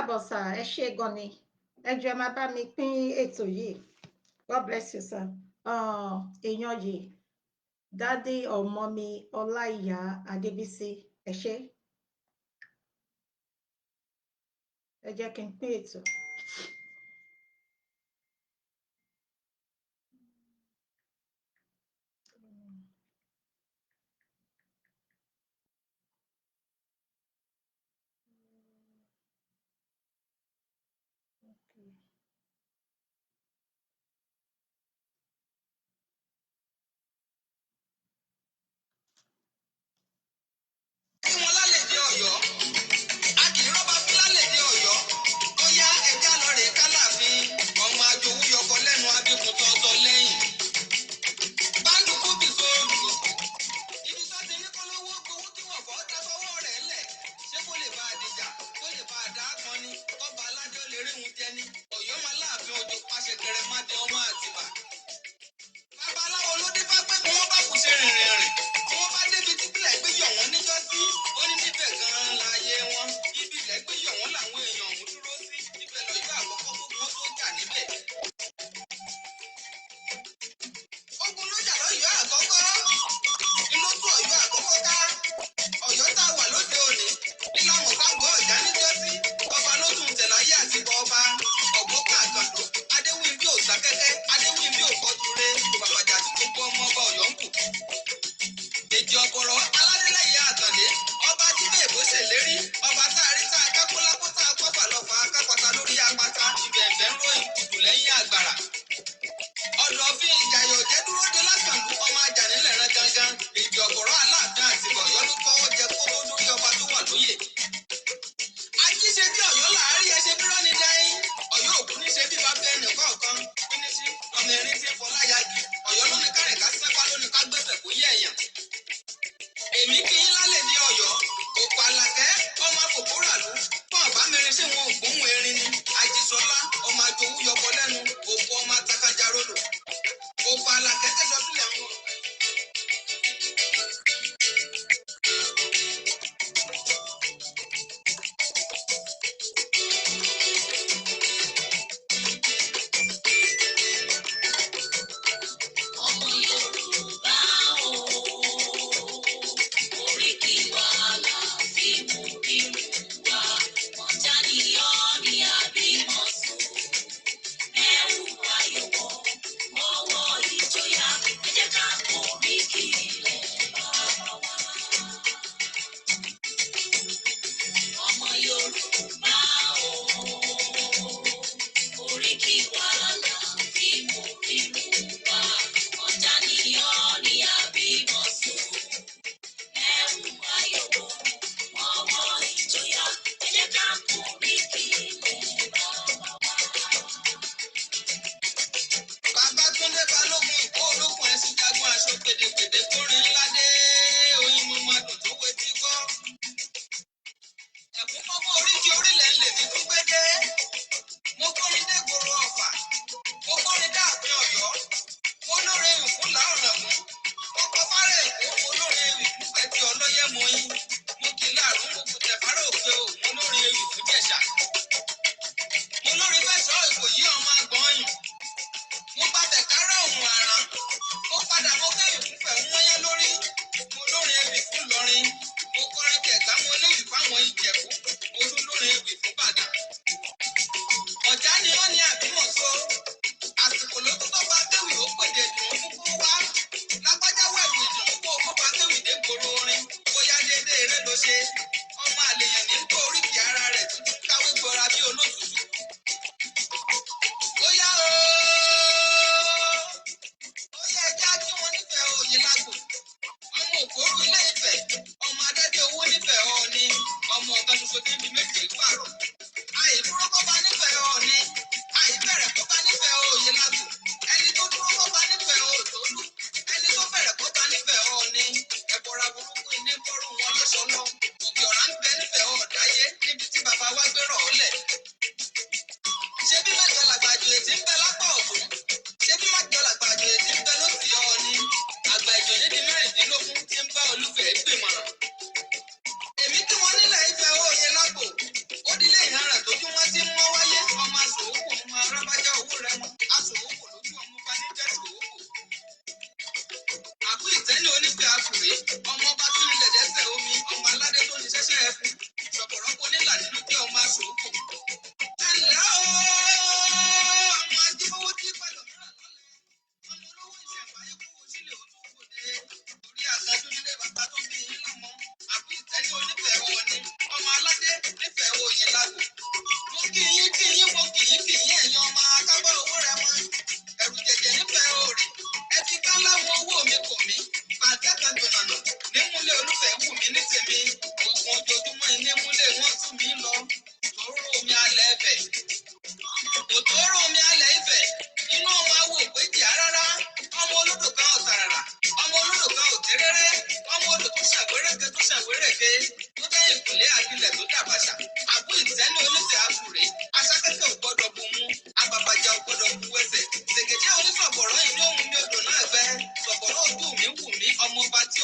Káàbọ̀ sà, ẹ ṣé gan ni. Ẹ jọ̀ọ́, ẹ máa bá mi pín ètò yìí. God bless you, sir. Èèyàn yìí, daddy ọmọ mi, Ọláìyá Adébísí, ẹ ṣé. Ẹ jẹ́ kí n pín ètò. Kí wọn lálẹ́ dé Ọ̀yọ́, a kì í rọ́bà fún lálẹ́ dé Ọ̀yọ́. Ó yá, ẹja lọ rè ká.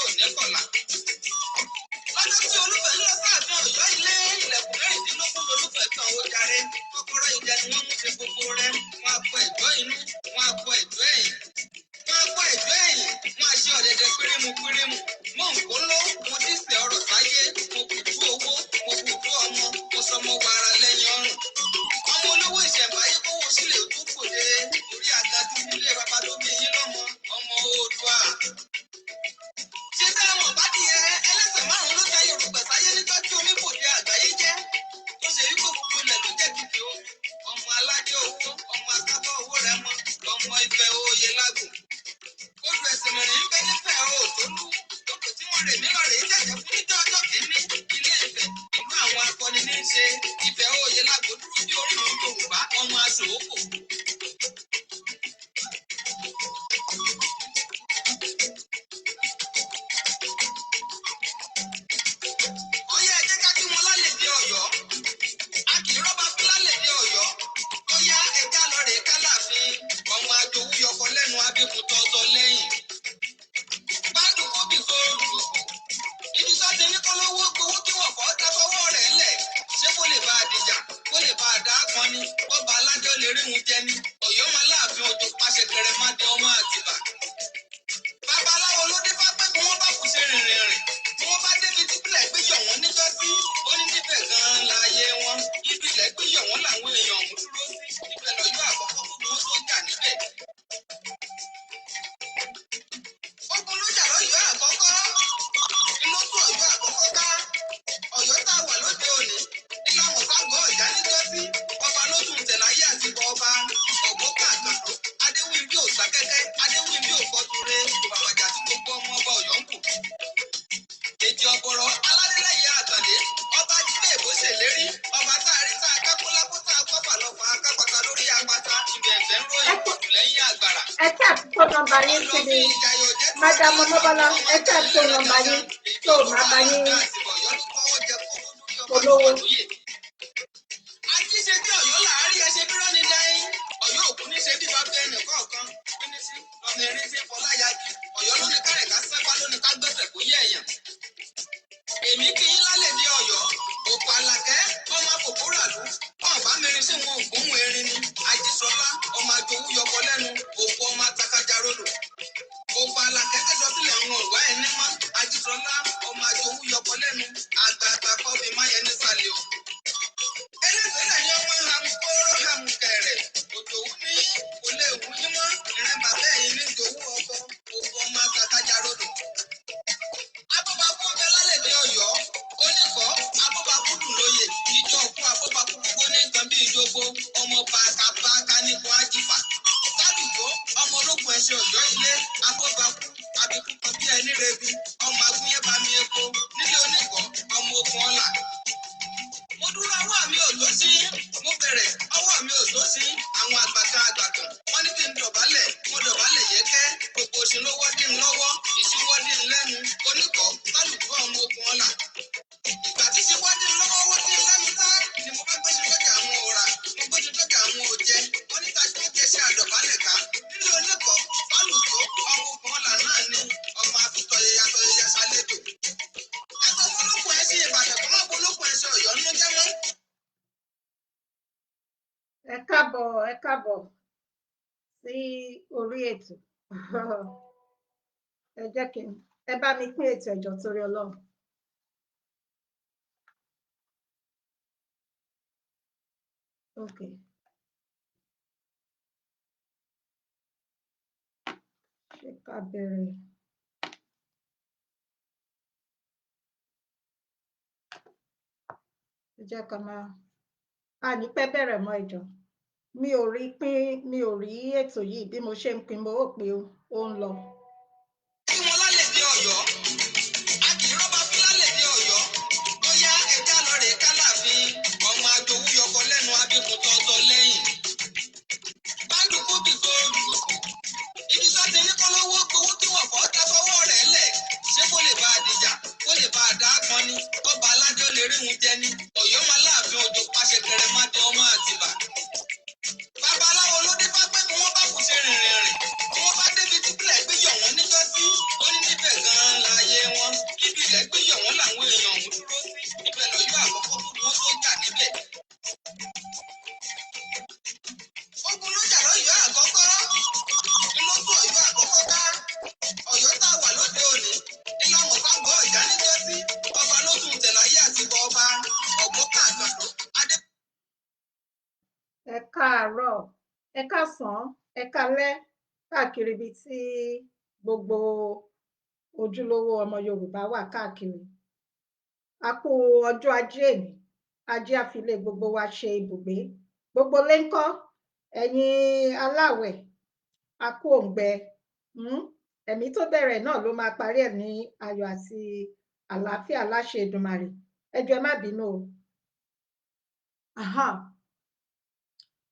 ò ní kọlà. Lọ́jọ́ tí Olúfẹ̀ ń lọ sáàfin Ọ̀yọ́ ilé, ilẹ̀kùn 16 lolúfẹ̀ kan ó jàre. Kọ́kọ́rọ́ idẹ ni wọ́n mú ṣe gbogbo rẹ̀. Wọ́n á kọ ẹ̀jọ́ inú, wọ́n á kọ ẹ̀jọ́ ẹ̀yìn. Wọ́n á kọ ẹ̀jọ́ ẹ̀yìn, wọ́n á ṣe ọ̀dẹ̀dẹ̀ pírímù pírímù. Mo ń kó ló, mo dísẹ̀ ọ̀rọ̀ sáyé, mo kùtù owó, mo kùtù ọmọ, mo sọmọ wàrà lẹ́yìn ọrùn. Ọmọ olówó ìṣẹ̀ǹbáyé kówó sílẹ̀ tó kòde. Orí àga dúdú ilé bàbá tó bí yín lọ́mọ, ọmọ Oòduà. Ṣé sẹ́wọ̀n bá di ẹ ẹlẹ́sẹ̀ márùn-ún ló ta Yorùbá sáyé nígbà tí oníbòde àgbáyé jẹ́? Tó ṣe wípé gbogbo ilẹ̀ ló jẹ́ kìkì omi. Ọmọ aládé owó, ọmọ akábọ̀ owó rẹ mọ́, ọmọ Ifẹ̀ oyè lágbo. Odò ẹ̀sìn mìíràn ń bẹ nífẹ̀ẹ́ Òtólú. Odò tí wọ́n rè mí lọ rèé jẹ̀jẹ̀ fún níjọ́ ọjọ́ kìíní. Ilé Ifẹ̀, ìlú àwọn akọni ní í ṣe. Ifẹ̀ oyè lágbo dúró bí orírun Yorùbá, ọmọ aṣòókò. Ọyá ẹ jẹ́ ká kí wọn lálẹ́dẹ Ọ̀yọ́. A kì í rọ́bà fún lálẹ́dẹ Ọ̀yọ́. Ọyá ẹja lọ rèé kálàfin. Ọmọ àjòwú yọkọ lẹ́nu abíkun tọ́tọ́ lẹ́yìn. Gbádùn kóbì sóòlù. Ibi tó ti ní kólówó gbowó kí wọ́n fọ́ dá fọwọ́ rẹ̀ lẹ̀. Ṣé kó lè bá a dìjà? Kó lè bá a dá a kan ni? Ọba aládé ó lè rí òun jẹ ni. Ọ̀yọ́ máa láàfin òjò pàṣẹ kẹrẹ má dé ọmọ Àtìbà. Babaláwo ló dé bá pé bí wọ́n bá kù ṣe rìnrìn rìn. Bí wọ́n bá débi tí ìpìlẹ̀ gbé yọ̀ wọ́n níjọ́ sí, ó ní níbẹ̀ gan-an láàyè wọn. Ibi ilẹ̀ gbé yọ̀ wọ́n làwọn èèyàn ọ̀hún dúró sí. Ibẹ̀ lọ́yọ́ àkọ́kọ́ gbogbo wọn tó jà níbẹ̀. Ogun ló jà lọ́yọ̀ọ́ àkọ́kọ́. Inú tú Ọ̀yọ́ àkọ́kọ́ ká. Ọ̀yọ́ tá a wà lóde òní. Ìlànà ságọ́ ọ̀já níjọ́ sí. Ọba ló tún tẹ̀ láyé àti bọ ọba. Ọ̀gbọ́n kàkàndó. Adéwìnbí ò sákẹ́kẹ́. Adéwìnbí ò fọ́ture. Bàbàjà tí gbogbo ọmọ ọba Ọ̀yọ́ ń kù. Èjì ọ̀bọ̀rọ̀ aládélẹ́yẹ àtàndé. Ọba jíde èbó ṣèlérí. Ọba tá a rí tá a kákólákó tá a kọ́fà lọ́fà akápata lórí apáta. Ibẹ̀ ẹ̀fẹ̀ ń ròyìn kùtù lẹ́yìn àgbàrá. Ẹ tap phone number yín sí mi. Madam Ọmọbọ́lá, ẹ tap phone number yín tó máa bá yín polówó. Ají ṣe bí Ọ̀yọ́ làárí ẹ ṣe bí rọ́ni dáín. Ọ̀yọ́ òkú ní ṣe bí bàbá ẹnì kọ̀ọ̀kan. Pínísí lọ́mọ erin ṣe fọláyàjì. Ọ̀yọ́ ló ní kárẹ̀ ká sápá ló ní ká gbẹ̀sẹ̀ kó yẹ èèyàn. Èmi kì í lálẹ́ di Ọ̀yọ́. Òkú Àlàkẹ́ ọmọ àfòkúràlú. Wọ́n bá mẹ́rin sí wọn ògbóhùn erin ni. Ajísọlá ọmọ àjòwú yọkọ lẹ́nu. Òkú ọmọ atakaja rodò. Òkú Àlàkẹ́ tẹ̀sọ́ sílẹ̀ ń wọ̀n wá ẹni mọ́. Ajísọlá ọmọ àjòwú yọkọ lẹ́nu. Àgbààgbà kọ́fì máyẹ nísàlẹ̀ o. Eléfèé ni ọmọ hàmù kóró hàmù kẹrẹ̀. Òjòwú ní kò lè wú yín mọ́. Ìrìn bàbá ẹ̀yìn ní jòwú ọkọ. Òkú ọmọ atakaja rodò. Abọ́bakú ń bẹ lálẹ́dẹ̀ Ọ̀yọ́. Oníkọ́ abọ́bakú dùn lóye. Ìjọ òkú abọ́bakú gbogbo ní nǹkan bí ìjogbo. Ọmọ bàkàbàkà nípò àjìfà. Kálùkó ọmọ ológun ẹ̀ṣẹ̀ Ọ̀yọ́ ilé. Abọ́bakú àbíkú kan bí ẹni rebi. Ọmọ agúnyẹ́bami epo. Nílé oníkọ́ ọmọ ogun ọlà. Mo dúró ọwọ́ mi ò tó sí. Mo bẹ̀rẹ̀ ọwọ́ mi ò tó sí. Àwọn àgbàkan àgbàkan wọ́n ní kí n dọ̀bálẹ̀. Mo dọ̀bálẹ̀ yẹ́kẹ́. Gbogbo òṣì ló wọ́ dín lọ́wọ́. Ìṣíwọ́ dín lẹ́nu. Oníkọ́ kálùkù ọmọ ogun ọlà. Ìgbà tí ṣe wá dín lọ́wọ́ wọ́ dín lẹ́nu tá ni mo bá gbé ṣe dọ́jà àwọn òrà. Mo gbé ṣe dọ́jà àwọn òjẹ. Wọ́n ní ká ṣe jẹ ṣe àdọ̀bálẹ̀ ká. Nílé oníkọ́ kálùkù ọmọ ogun ọlà náà ni ọmọ àfitọ̀yẹyà tọ̀yẹyà ṣàlejò. Ẹ̀sọ́ fọlọ́kùn ẹ̀ ṣe Ìbàdàn kọ́ má bolókùn ẹ̀ ṣe Ọ̀yọ́ nínú jẹ́ mọ́. Ẹ káàbọ̀, ẹ káàbọ̀ sí orí ètò. Ẹ jẹ́ kí n ẹ bá mi pín ètò ẹ̀jọ̀ torí Ọlọ́run. Okay. Ṣé ká bẹ̀rẹ̀? Ẹ jẹ́ ká máa a ní pẹ́ bẹ̀rẹ̀ mọ́ ẹjọ́. Mi ò rí pín, mi ò rí ètò yìí bí mo ṣe ń pín, mo rò pé ó ń lọ. Kí wọn lálẹ́dẹ Ọ̀yọ́. A kì í rọ́bà fún lálẹ́dẹ Ọ̀yọ́. Ọyá ẹja lọ rèé kálàfin. Ọmọ àjòwú yọkọ lẹ́nu abíkun tọ́tọ́ lẹ́yìn. Báńdù kóbì sóòlù. Ibi tó ti ní kólówó gbowó kí wọ́n fọ́ dá fọwọ́ rẹ̀ lẹ̀. Ṣé kó lè bá a dìjà? Kó lè bá a dá a kan ni? Ọba aládé ó lè rí òun jẹ ni. Ọ̀yọ́ máa láàfin òjò pàṣẹ kẹrẹ má dé ọmọ Àtìbà. Babaláwo ló dé bá pé bí wọ́n bá kù ṣe rìnrìn rìn. Bí wọ́n bá débi tí ìpìlẹ̀ gbé yọ̀ wọ́n níjọ́ sí. Ó ní níbẹ̀ gan-an láàyè Káàárọ̀, ẹ káàsán, ẹ káalẹ́ káàkiri ibi tí gbogbo ojúlówó ọmọ Yorùbá wà káàkiri. A kú ọjọ́ ajé èní, ajé á fi ilé gbogbo wa ṣe ibùgbé. Gbogbo ilé ńkọ́, ẹ̀yin aláàwẹ̀, a kú òǹgbẹ. Ẹ̀mí tó bẹ̀rẹ̀ náà ló máa parí ẹ̀ ní ayọ̀ àti àlàáfíà láṣẹ Èdùmàrè. Ẹ jọ̀ọ́ ẹ má bínú o.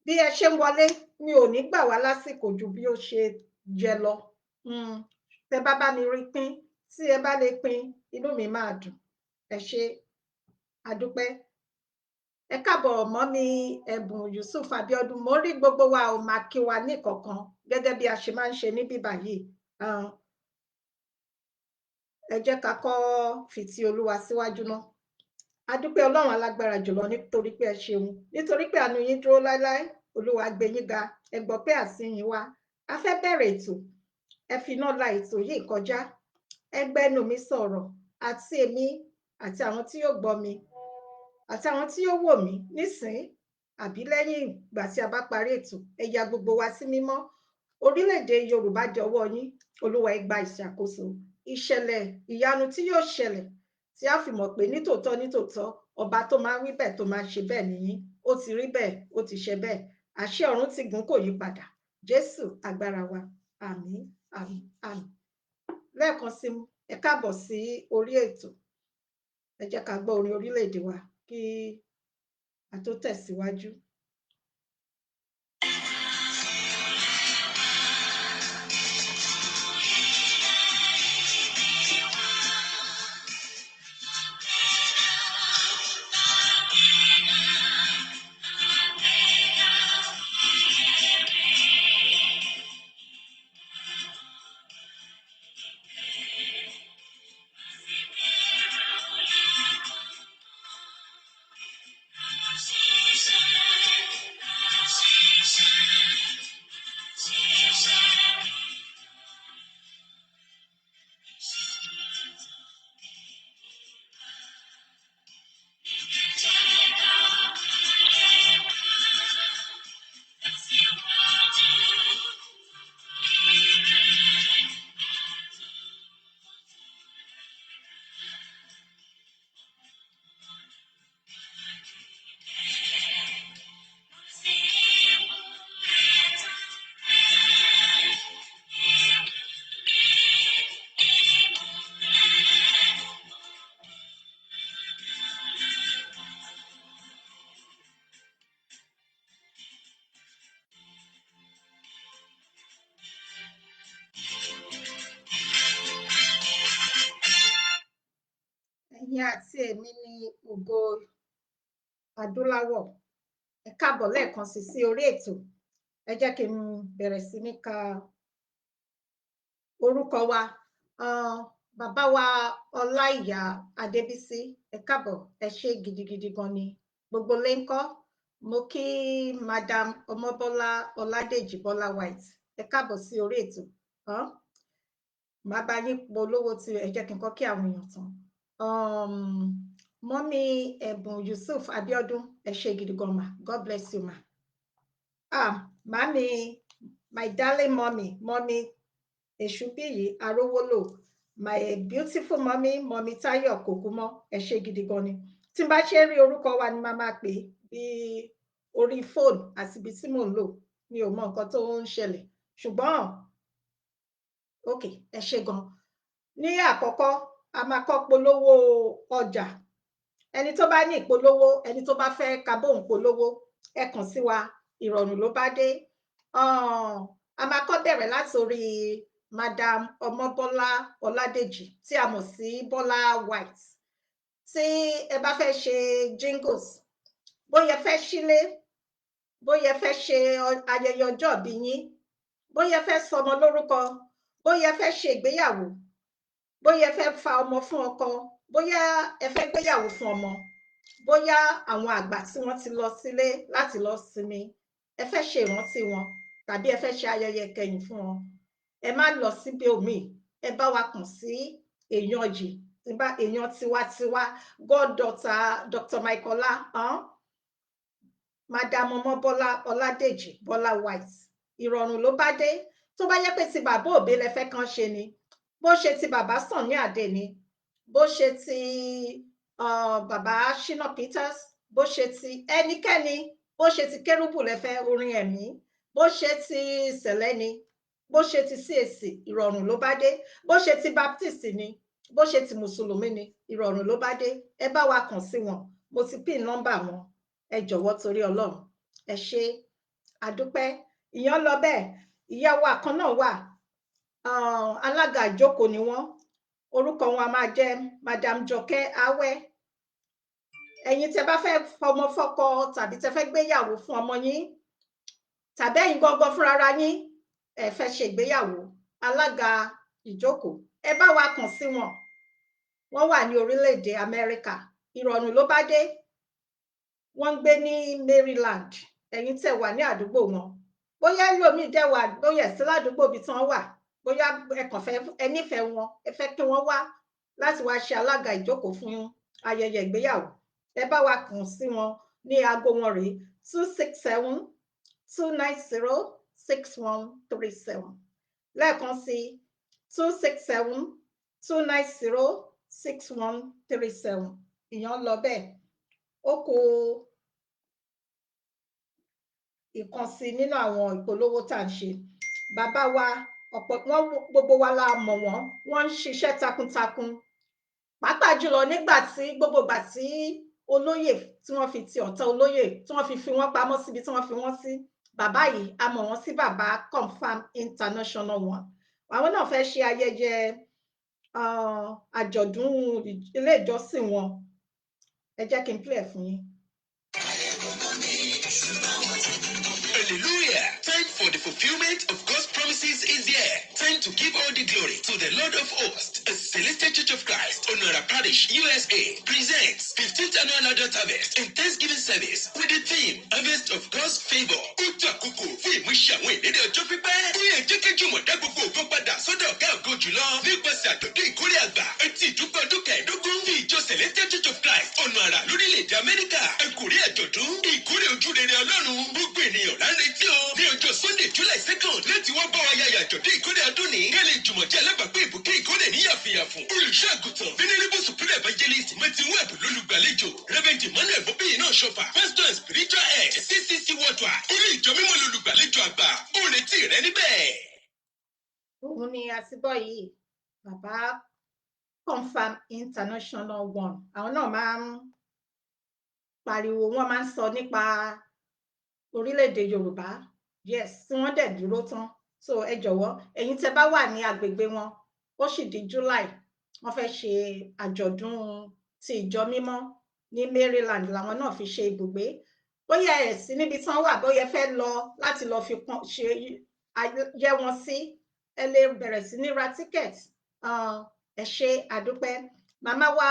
Bí ẹ ṣe ń wọlé, mi ò ní gbà wá lásìkò ju bí ó ṣe yẹ lọ. Tẹ bá bá mi rí pín, tí ẹ bá lè pín, inú mi máa dùn. Ẹ ṣé, a dúpẹ́. Ẹ káàbọ̀ mọ́mí Ẹ̀bùn Yusuf Abiodun. Mo rí gbogbo wa ò máa kí wa ní kọ̀ọ̀kan gẹ́gẹ́ bí a ṣe máa ń ṣe níbí báyìí. Ẹ jẹ́ ká kọ́ fi ti Olúwa síwájú náà. A dúpẹ́ Ọlọ́run alágbára jùlọ nítorí pé ẹ ṣeun, nítorí pé àánú yín dúró láéláé. Olúwa gbé yín ga, ẹ gbọ́ pé àsíyìn wa. A fẹ́ bẹ̀rẹ̀ ètò, ẹ fi iná la ètò yìí kọjá. Ẹ gbẹ́nu mi sọ̀rọ̀, àti èmi àti àwọn tí yóò gbọ́ mi àti àwọn tí yóò wò mí nísìn àbí lẹ́yìn ìgbà tí a bá parí ètò. Ẹ ya gbogbo wa sí mímọ́. Orílẹ̀-èdè Yorùbá di ọwọ́ yín. Olúwa ẹ gba ìṣàkóso. Ìṣẹ̀lẹ̀ ìyanu tí yóò ṣẹlẹ̀ tí a fi mọ̀ pé nítòótọ́ nítòótọ́ ọba tó máa ń wí bẹ́ẹ̀ tó máa ń ṣe bẹ́ẹ̀ nìyí. Ó ti rí bẹ́ẹ̀, ó ti ṣe bẹ́ẹ̀. Àṣẹ ọ̀run ti gùn kò yí padà. Jésù agbára wa. Àmín, àmín, àmín. Lẹ́ẹ̀kan sí, ẹ káàbọ̀ sí orí ètò. Ẹ jẹ́ ká gbọ́ orin orílẹ̀-èdè wa kí a tó tẹ̀síwájú. Ẹ̀yin àti èmi ni Ògo Adúláwọ̀. Ẹ káàbọ̀ lẹ́ẹ̀kan sí sí orí ètò. Ẹ jẹ́ kí n bẹ̀rẹ̀ sí ní ka orúkọ wa. Bàbá wa Ọláìyá Adébísí, ẹ káàbọ̀, ẹ ṣé gidigidi gan ni. Gbogbo lé ń kọ́. Mo kí Madam Ọmọbọ́lá Ọládèjì Bọ́lá White, ẹ káàbọ̀ sí orí ètò. Màá bá yín polówó tí ẹ jẹ́ kí n kọ́ kí àwọn èèyàn tán. Mọ́mí Ẹ̀bùn Yusuf Abiodun, ẹ ṣé gidi gan ma. God bless you ma. Màmí, my darling mommy, mommy Èṣùbíyì Arówólò, my beautiful mommy, mommy Táyọ̀ Kòkúmọ́, ẹ ṣé gidi gan ni. Tí n bá ṣe rí orúkọ wa ni màá máa pè bí orí fóònù àti ibi tí mò ń lò. Mi ò mọ nǹkan tó ń ṣẹlẹ̀, ṣùgbọ́n ok, ẹ ṣé gan. Ní àkọ́kọ́, a máa kọ́ polówó ọjà. Ẹni tó bá ní ìpolówó, ẹni tó bá fẹ́ ka bóun polówó, ẹ kàn sí wa, ìrọ̀rùn ló bá dé. A máa kọ́ bẹ̀rẹ̀ láti orí Madam Ọmọbọ́lá Ọládèjì tí a mọ̀ sí Bọ́lá White. Tí ẹ bá fẹ́ ṣe jingles, bóyá ẹ fẹ́ sílé, bóyá ẹ fẹ́ ṣe ayẹyẹ ọjọ́ ìbí yín, bóyá ẹ fẹ́ sọmọ lórúkọ, bóyá ẹ fẹ́ ṣe ìgbéyàwó, bóyá ẹ fẹ́ fa ọmọ fún ọkọ, bóyá ẹ fẹ́ gbéyàwó fún ọmọ, bóyá àwọn àgbà tí wọ́n ti lọ sílé láti lọ sinmi, ẹ fẹ́ ṣe ìrántí wọn tàbí ẹ fẹ́ ṣe ayẹyẹ ìkẹyìn fún wọn, ẹ má lọ síbi òmíì, ẹ bá wa kàn sí èèyàn yìí, èèyàn tiwantiwa, goddaughter Dr. Michaela. Madam Ọmọbọ́lá Ọládèjì Bọ́lá White. Ìrọ̀rùn ló bá dé. Tó bá yẹ pé ti bàbá Òbí lẹ fẹ́ kàn ṣe ni, bó ṣe ti bàbá Sunny Adé ni, bó ṣe ti bàbá Shina Peters, bó ṣe ti ẹnikẹ́ni, bó ṣe ti kérúbù lẹ fẹ́ orin ẹ̀mí, bó ṣe ti sẹ̀lẹ́ ni, bó ṣe ti CAC, ìrọ̀rùn ló bá dé. Bó ṣe ti Baptist ni, bó ṣe ti mùsùlùmí ni, ìrọ̀rùn ló bá dé. Ẹ bá wa kàn sí wọn, mo ti pín nọ́mbà wọn. Ẹ jọ̀wọ́ torí Ọlọ́run, ẹ ṣé, àdúpẹ́. Ìyẹn lọ bẹ́ẹ̀. Ìyá wa kan náà wà, alága ìjókòó ni wọ́n, orúkọ wọn a máa jẹ́ Madam Jọkẹ́ Awẹ́. Ẹ̀yin tẹ́ bá fẹ́ fọmọ fọ́kọ tàbí tẹ́ fẹ́ gbéyàwó fún ọmọ yín, tàbí ẹ̀yin gangan fúnra yín ẹ fẹ́ ṣe ìgbéyàwó, alága ìjókòó, ẹ bá wa kàn sí wọn. Wọ́n wà ní orílẹ̀-èdè Amẹ́ríkà. Ìrọ̀rùn ló bá dé. Wọ́n ń gbé ní Maryland. Ẹ̀yin tẹ́ wà ní àdúgbò wọn, bóyá ẹlòmíì dẹ̀ wà, bóyá sí ládùúgbò ibi tí wọ́n wà, bóyá ẹ kàn fẹ́, ẹ nífẹ̀ẹ́ wọn, ẹ fẹ́ kí wọ́n wá láti wá ṣe alága ìjókòó fún ayẹyẹ ìgbéyàwó, ẹ bá wa kàn sí wọn ní aago wọn rèé: 267-290-6137. Lẹ́ẹ̀kan sí, 267-290-6137. Ìyẹn lọ bẹ́ẹ̀. Ó kù ìkànsí nínú àwọn ìpolówó tá à ń ṣe. Bàbá wa, ọ̀pọ̀ wọn, gbogbo wa la mọ̀ wọ́n. Wọ́n ń ṣiṣẹ́ takuntakun, pàápàá jùlọ nígbà tí gbogbo ìgbà tí olóyè tí wọ́n fi ti ọ̀tá olóyè tí wọ́n fi fi wọ́n pamọ́ síbi tí wọ́n fi wọ́n sí. Bàbá yìí, a mọ̀ wọ́n sí bàbá Confam International One. Àwọn náà fẹ́ ṣe ayẹyẹ àjọ̀dún ilé ìjọsìn wọn. Ẹ jẹ́ kí n play ẹ̀ fún yín. Hallelujah! Time for the fulfillment of God's promises is here. Time to give all the glory to the Lord of hosts. A Celestial Church of Christ, Onora Parish, USA, presents 15th Annual Adult Harvest and Thanksgiving Service with the theme Harvest of God's Favor. Ó tó àkókò fún ìmúṣẹ àwọn ìlérí ọjọ́ pípẹ́. Ó yẹ jẹ́ kí jùmọ̀ dá gbogbo ògo padà sọ́dọ̀ ọ̀gá ògo jùlọ nípasẹ̀ àjọ̀dún ìkórè àgbà àti ìdúpẹ́ ọdún 15 ti ìjọ Celestial Church of Christ, ọ̀nà àrà lórílẹ̀‐èdè Amẹ́ríkà. Ẹ̀kúrí àjọ̀dún ìkórè ojúrere Ọlọ́run. Gbogbo ènìyàn là ń retí o ní ọjọ́ Sunday, July 2nd, láti wá bá wa yayọ̀ àjọ̀dún ìkórè ọdún ní kẹ́lẹ́ jùmọ̀ jẹ́ alábàápín ìbùkún ìkórè ní yàfìyàfùn. Olùṣọ́ àgùntàn Venerable Supreme Evangelist Martin Webb lólùgbàlejò. Reverend Emmanuel Bóbíyì náà ṣọfà, pastor and spiritual head CCC worldwide, orí ìjọ mímọ́, lólùgbàlejò àgbà. Ó retí rẹ níbẹ̀. Òun ni a ti gbọ́ yìí, bàbá Confam International One. Àwọn náà máa ń pariwo, wọ́n máa ń sọ nípa orílẹ̀-èdè Yorùbá, yes, tí wọ́n dẹ̀ dúró tán. So ẹ jọ̀wọ́, ẹ̀yin tẹ́ bá wà ní agbègbè wọn, ó sì di July, wọ́n fẹ́ ṣe àjọ̀dún ti ìjọ mímọ́ ní Maryland làwọn náà fi ṣe ibùgbé. Bóyá ẹ sí níbi tí wọ́n wà, bóyá ẹ fẹ́ lọ láti lọ fi pọ́n ṣe yẹ wọn sí, ẹ lè bẹ̀rẹ̀ sí ní ra ticket. Ẹ ṣé, àdúpẹ́. Màmá wa,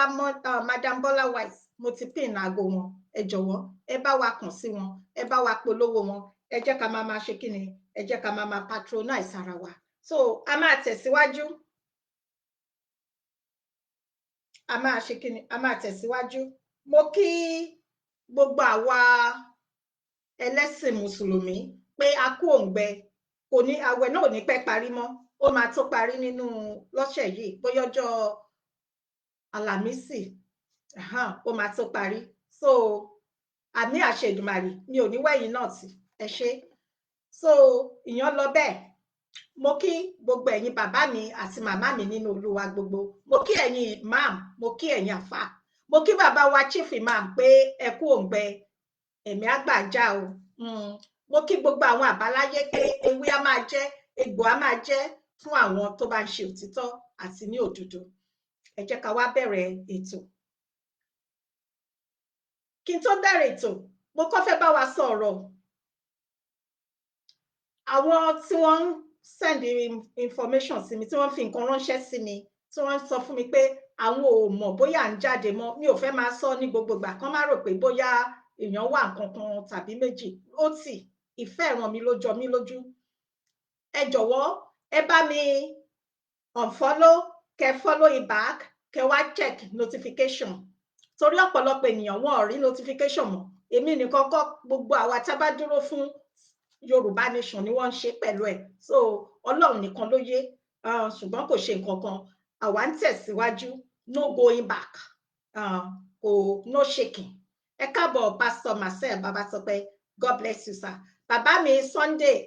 Madam Bola White, mo ti pin aago wọn. Ẹ jọ̀wọ́, ẹ bá wa kàn sí wọn, ẹ bá wa polówó wọn. Ẹ jẹ́ ká máa máa ṣe kí ni, ẹ jẹ́ ká máa máa patronize ara wa. So a máa tẹ̀síwájú, a máa ṣe kí ni, a máa tẹ̀síwájú. Mo kí gbogbo àwa ẹlẹ́sìn mùsùlùmí pé a kú òǹgbẹ. Kò ní, àwẹ̀ náà ò ní pẹ́ parí mọ́. Ó máa tó parí nínú lọ́sẹ̀ yìí, bóyá ọjọ́ Àlàmísì, ó máa tó parí. So àmì àṣẹ Èdùmàrè mi ò ní wẹ̀yìn náà tì. Ẹ ṣé. So ìyẹn lọ bẹ́ẹ̀. Mo kí gbogbo ẹ̀yin bàbá mi àti màmá mi nínú Olúwa gbogbo. Mo kí ẹ̀yin imam, mo kí ẹ̀yin àfà, mo kí bàbá wa chief imam pé ẹ kú òǹgbẹ, ẹ̀mí àgbà já o. Mo kí gbogbo àwọn àbáláyé pé ewé á máa jẹ́, egbò á máa jẹ́ fún àwọn tó bá ń ṣe òtítọ́ àti ní òdodo. Ẹ jẹ́ ká wá bẹ̀rẹ̀ ètò. Kí n tó bẹ̀rẹ̀ ètò, mo kọ́ fẹ́ bá wa sọ ọ̀rọ̀ àwọn tí wọ́n ń send information sí mi, tí wọ́n fi nǹkan ránṣẹ́ sí mi, tí wọ́n sọ fún mi pé àwọn ò mọ̀ bóyá à ń jáde mọ́. Mi ò fẹ́ máa sọ ní gbogbo ìgbà kán má rò pé bóyá èèyàn wà nǹkan kan tàbí méjì. Ó tì ìfẹ́ ìran mi ló jọ mí lójú. Ẹ jọ̀wọ́, ẹ bá mi unfollow, kẹ follow it back, kẹ wá check notification, torí ọ̀pọ̀lọpọ̀ ènìyàn wọn ò rí notification mọ́. Èmi nìkan kọ́, gbogbo àwa tá a bá dúró fún Yorùbá nation ni wọ́n ń ṣe pẹ̀lú ẹ̀. So Ọlọ́run nìkan ló yé, ṣùgbọ́n kò ṣe nǹkan kan, àwa ń tẹ̀síwájú, no going back, kò no shaking. Ẹ káàbọ̀ Pastor Marcel Babatope, God bless you sir. Bàbá mi Sunday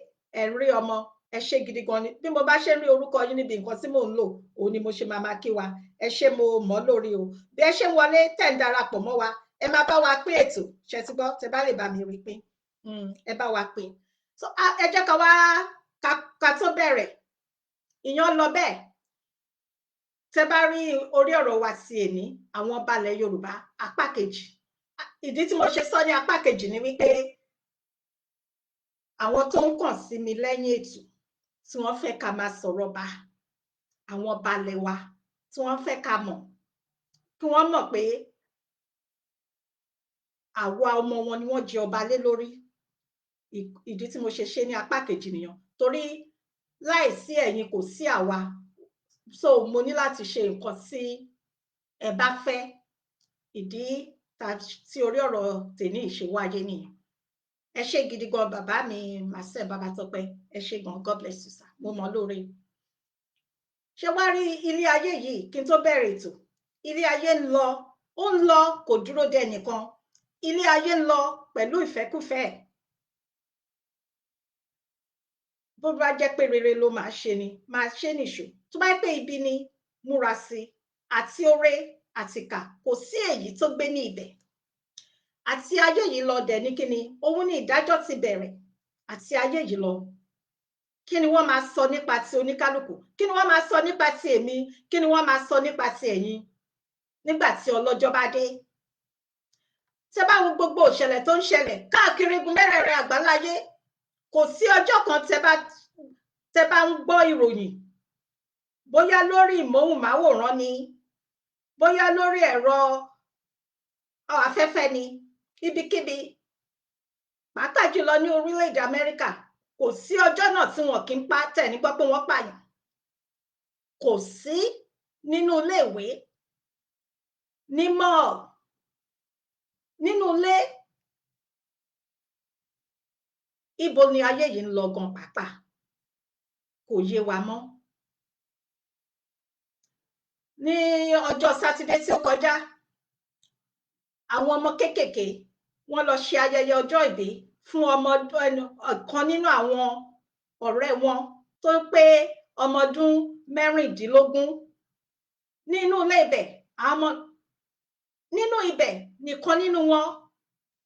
ẹ̀rí ọmọ, ẹ ṣé gidi gan ni. Bí mo bá ṣe ń rí orúkọ yín níbi nǹkan tí mò ń lò, òun ni mo ṣe máa máa kí wa. Ẹ ṣé, mo mọ̀ lórí o. Bí ẹ ṣe ń wọlé tẹ̀ ń darapọ̀ mọ́ wa, ẹ máa bá wa pín ètò ṣe ti gbọ́, tẹ bá lè bá mi rí pín, ẹ bá wa pín. So ẹ jẹ́ ká wá ká tó bẹ̀rẹ̀ ìyẹn lọ bẹ́ẹ̀. Tẹ bá rí orí ọ̀rọ̀ wa sí èní, àwọn balẹ̀ Yorùbá apá kejì. Ìdí tí mo ṣe sọ ní apá kejì ni wípé àwọn tó ń kàn sí mi lẹ́yìn ètò tí wọ́n fẹ́ ká máa sọ̀rọ̀ bá àwọn balẹ̀ wa, tí wọ́n fẹ́ ká mọ̀, kí wọ́n mọ̀ pé àwa ọmọ wọn ni wọ́n jẹ ọba lé lórí. Ìdí tí mo ṣe ṣe ní apá kejì nìyẹn, torí láìsí ẹ̀yin kò sí àwa. So mo ní láti ṣe nǹkan tí ẹ bá fẹ́. Ìdí tí orí ọ̀rọ̀ tèmi ṣe wáyé nìyẹn. Ẹ ṣé gidi gan bàbá mi Marcel Babatope, ẹ ṣé gan, God bless you sir, mo mọ̀ lóore. Ṣé wá rí ilé ayé yìí, kí n tó bẹ̀rẹ̀ ètò, ilé ayé ń lọ, ó ń lọ, kò dúró de ẹnìkan. Ilé ayé ń lọ pẹ̀lú ìfẹ́kúfẹ̀ẹ́. Bó bá jẹ́ pé rere ló máa ṣe ni, máa ṣe nìṣó. Tó bá jẹ́ pé ibi ni, múra sí i. Àti oore àti ìkà, kò sí èyí tó gbé ní ibẹ̀. Àti ayé yìí lọ dẹ̀ ní kíni, òun ni ìdájọ́ ti bẹ̀rẹ̀. Àti ayé yìí lọ, kí ni wọ́n máa sọ nípa ti oníkálukú? Kí ni wọ́n máa sọ nípa ti èmi? Kí ni wọ́n máa sọ nípa ti ẹ̀yin nígbà tí ọlọ́jọ́ bá dé? Tẹ́ bá wo gbogbo ìṣẹ̀lẹ̀ tó ń ṣẹlẹ̀ káàkiri igun mẹ́rẹ̀ẹ̀rin àgbáláyé, kò sí ọjọ́ kan tẹ́ bá ń gbọ́ ìròyìn, bóyá lórí ìmọ̀hùnmáwòrán ni, bóyá lórí ẹ̀rọ afẹ́fẹ́ ni, ibikíbi, pàápàá jùlọ ní orílẹ̀-èdè Amẹ́ríkà, kò sí ọjọ́ náà tí wọn kì í pa tẹ̀ ní gbọ́ pé wọ́n pààyàn. Kò sí nínú iléèwé, ní mall, nínú ilé. Ibo ni ayé yìí ń lọ gan pàápàá? Kò yé wa mọ́. Ní ọjọ́ Sátidé tí ó kọjá, àwọn ọmọ kéékèèké wọ́n lọ ṣe ayẹyẹ ọjọ́ ìbí fún ọmọ kan nínú àwọn ọ̀rẹ́ wọn tó pé ọmọ ọdún 16. Nínú ilé ibẹ̀, àwọn nínú ibẹ̀ nìkan nínú wọn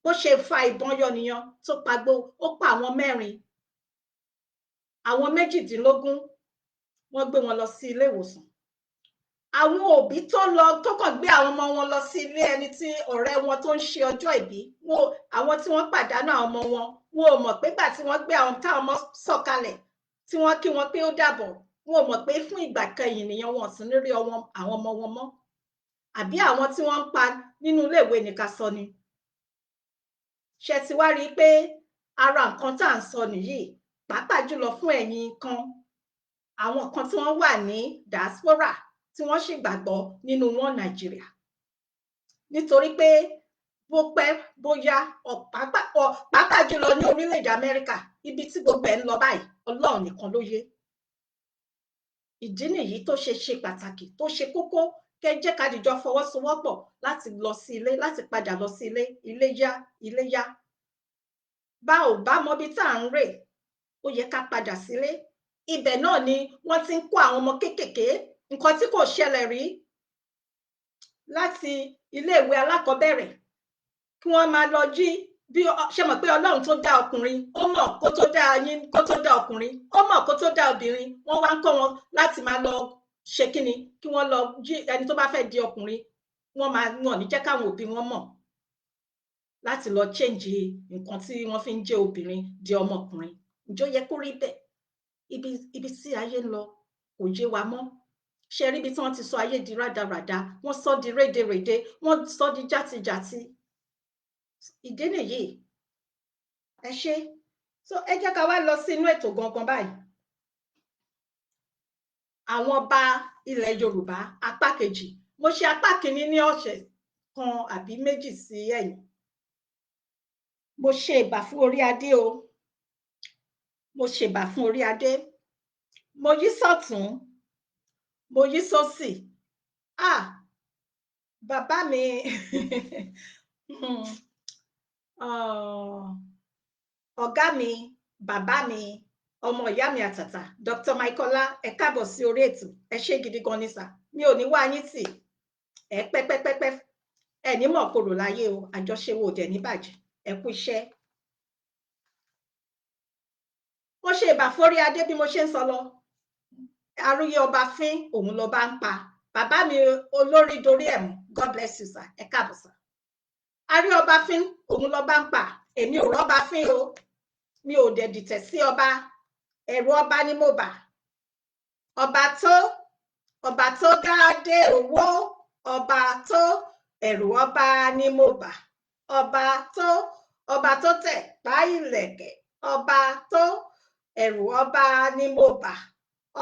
bó ṣe fa ìbọn yọ nìyẹn tó pagbó, ó pa àwọn 4, àwọn 18 wọ́n gbé wọn lọ sí ilé ìwòsàn. Àwọn òbí tó lọ tó kàn gbé àwọn ọmọ wọn lọ sí ilé ẹni tí ọ̀rẹ́ wọn tó ń ṣe ọjọ́ ìbí, àwọn tí wọ́n pàdánù àwọn ọmọ wọn, wọn ò mọ̀ pé gbà tí wọ́n gbé àwọn táwọn ọmọ sọ̀kalẹ̀ tí wọ́n kí wọn pé ó dàbọ̀, wọn ò mọ̀ pé fún ìgbà kẹyìn nìyẹn, wọn ò sì ní rí àwọn ọmọ wọn mọ́. Àbí àwọn tí wọ́n ń pa nínú iléèwé ní ká sọ ni. Ṣé ti wá rí i pé ara nǹkan tá à ń sọ nìyí, pàápàá jùlọ fún ẹ̀yin kan, àwọn kan tí wọ́n wà ní diaspora tí wọ́n sì gbàgbọ́ nínú wọn Nàìjíríà. Nítorí pé bó pẹ́ bóyá, pàápàá jùlọ ní orílẹ̀-èdè Amẹ́ríkà, ibi tí gbogbo ẹ̀ ń lọ báyìí, Ọlọ́run nìkan ló yé. Ìdí nìyí tó ṣe ṣe pàtàkì, tó ṣe kókó, kẹ́ jẹ́ ká dìjọ fọwọ́sowọ́pọ̀ láti lọ sí ilé, láti padà lọ sí ilé. Ilé yá, ilé yá. Bá ò bá mọbi tá à ń rè, ó yẹ ká padà sílé. Ibẹ̀ náà ni wọ́n ti ń kó àwọn ọmọ kéékèèké, nǹkan tí kò ṣẹlẹ̀ rí láti iléèwé alákọ̀ọ́bẹ̀rẹ̀, kí wọ́n máa lọ jí. Bí ṣe mọ̀ pé Ọlọ́run tó dá ọkùnrin, ó mọ̀ kó tó dá yín, kó tó dá ọkùnrin, ó mọ̀ kó tó dá obìnrin. Wọ́n wá ń kọ́ wọn láti máa lọ ṣe kíni, kí wọ́n lọ jí ẹni tó bá fẹ́ di ọkùnrin, wọ́n máa wọ́n ní jẹ́ káwọn òbí wọn mọ̀ láti lọ change nǹkan tí wọ́n fi ń jẹ́ obìnrin di ọmọkùnrin. Ǹjọ́ yẹ kó rí bẹ́ẹ̀? Ibi tí ayé ń lọ kò yé wa mọ́. Ṣe rí ibi tí wọ́n ti sọ ayé di rádaràda, wọ́n sọ di rédèrèdè, wọ́n sọ di játijàti. Ìdí nìyí. Ẹ ṣé. So ẹ jẹ́ ká wá lọ sínú ètò gangan báyìí. Àwọn ọba ilẹ̀ Yorùbá apá kejì. Mo ṣe apá kìíní ní ọ̀sẹ̀ kan àbí méjì sí ẹ̀yìn. Mo ṣe ìbà fún orí adé o, mo ṣèbà fún orí adé, mo yí sọ́tún, mo yí sósì. Ah, bàbá mi ọ̀gá mi, bàbá mi, ọmọ ìyá mi àtàtà, Dr. Michaela, ẹ káàbọ̀ sí orí ètò. Ẹ ṣé gidi gan ni sà, mi ò ní wá yín tì, ẹ pẹ́pẹ́pẹ́pẹ́, ẹ ní mọ̀ korò láyé o, àjọṣe wo dẹ̀ ní bàjẹ́, ẹ kú iṣẹ́. Mo ṣe ìbà fórí adé bí mo ṣe ń sọ lọ. Àròyé ọba fín òun lọba ń pa. Bàbá mi olórí dorí ẹ̀mú, God bless you sir, ẹ káàbọ̀ sir. Àrí ọba fín òun lọba ń pa. Èmi ò rọ́ba fín o, mi ò dẹ̀ dìtẹ̀ sí ọba, ẹ̀rù ọba ni mo bà. Ọba tó dá dé owó, ọba tó, ẹ̀rù ọba ni mo bà. Ọba tó tẹ̀ pa ìlẹ̀kẹ̀, ọba tó, ẹ̀rù ọba ni mo bà.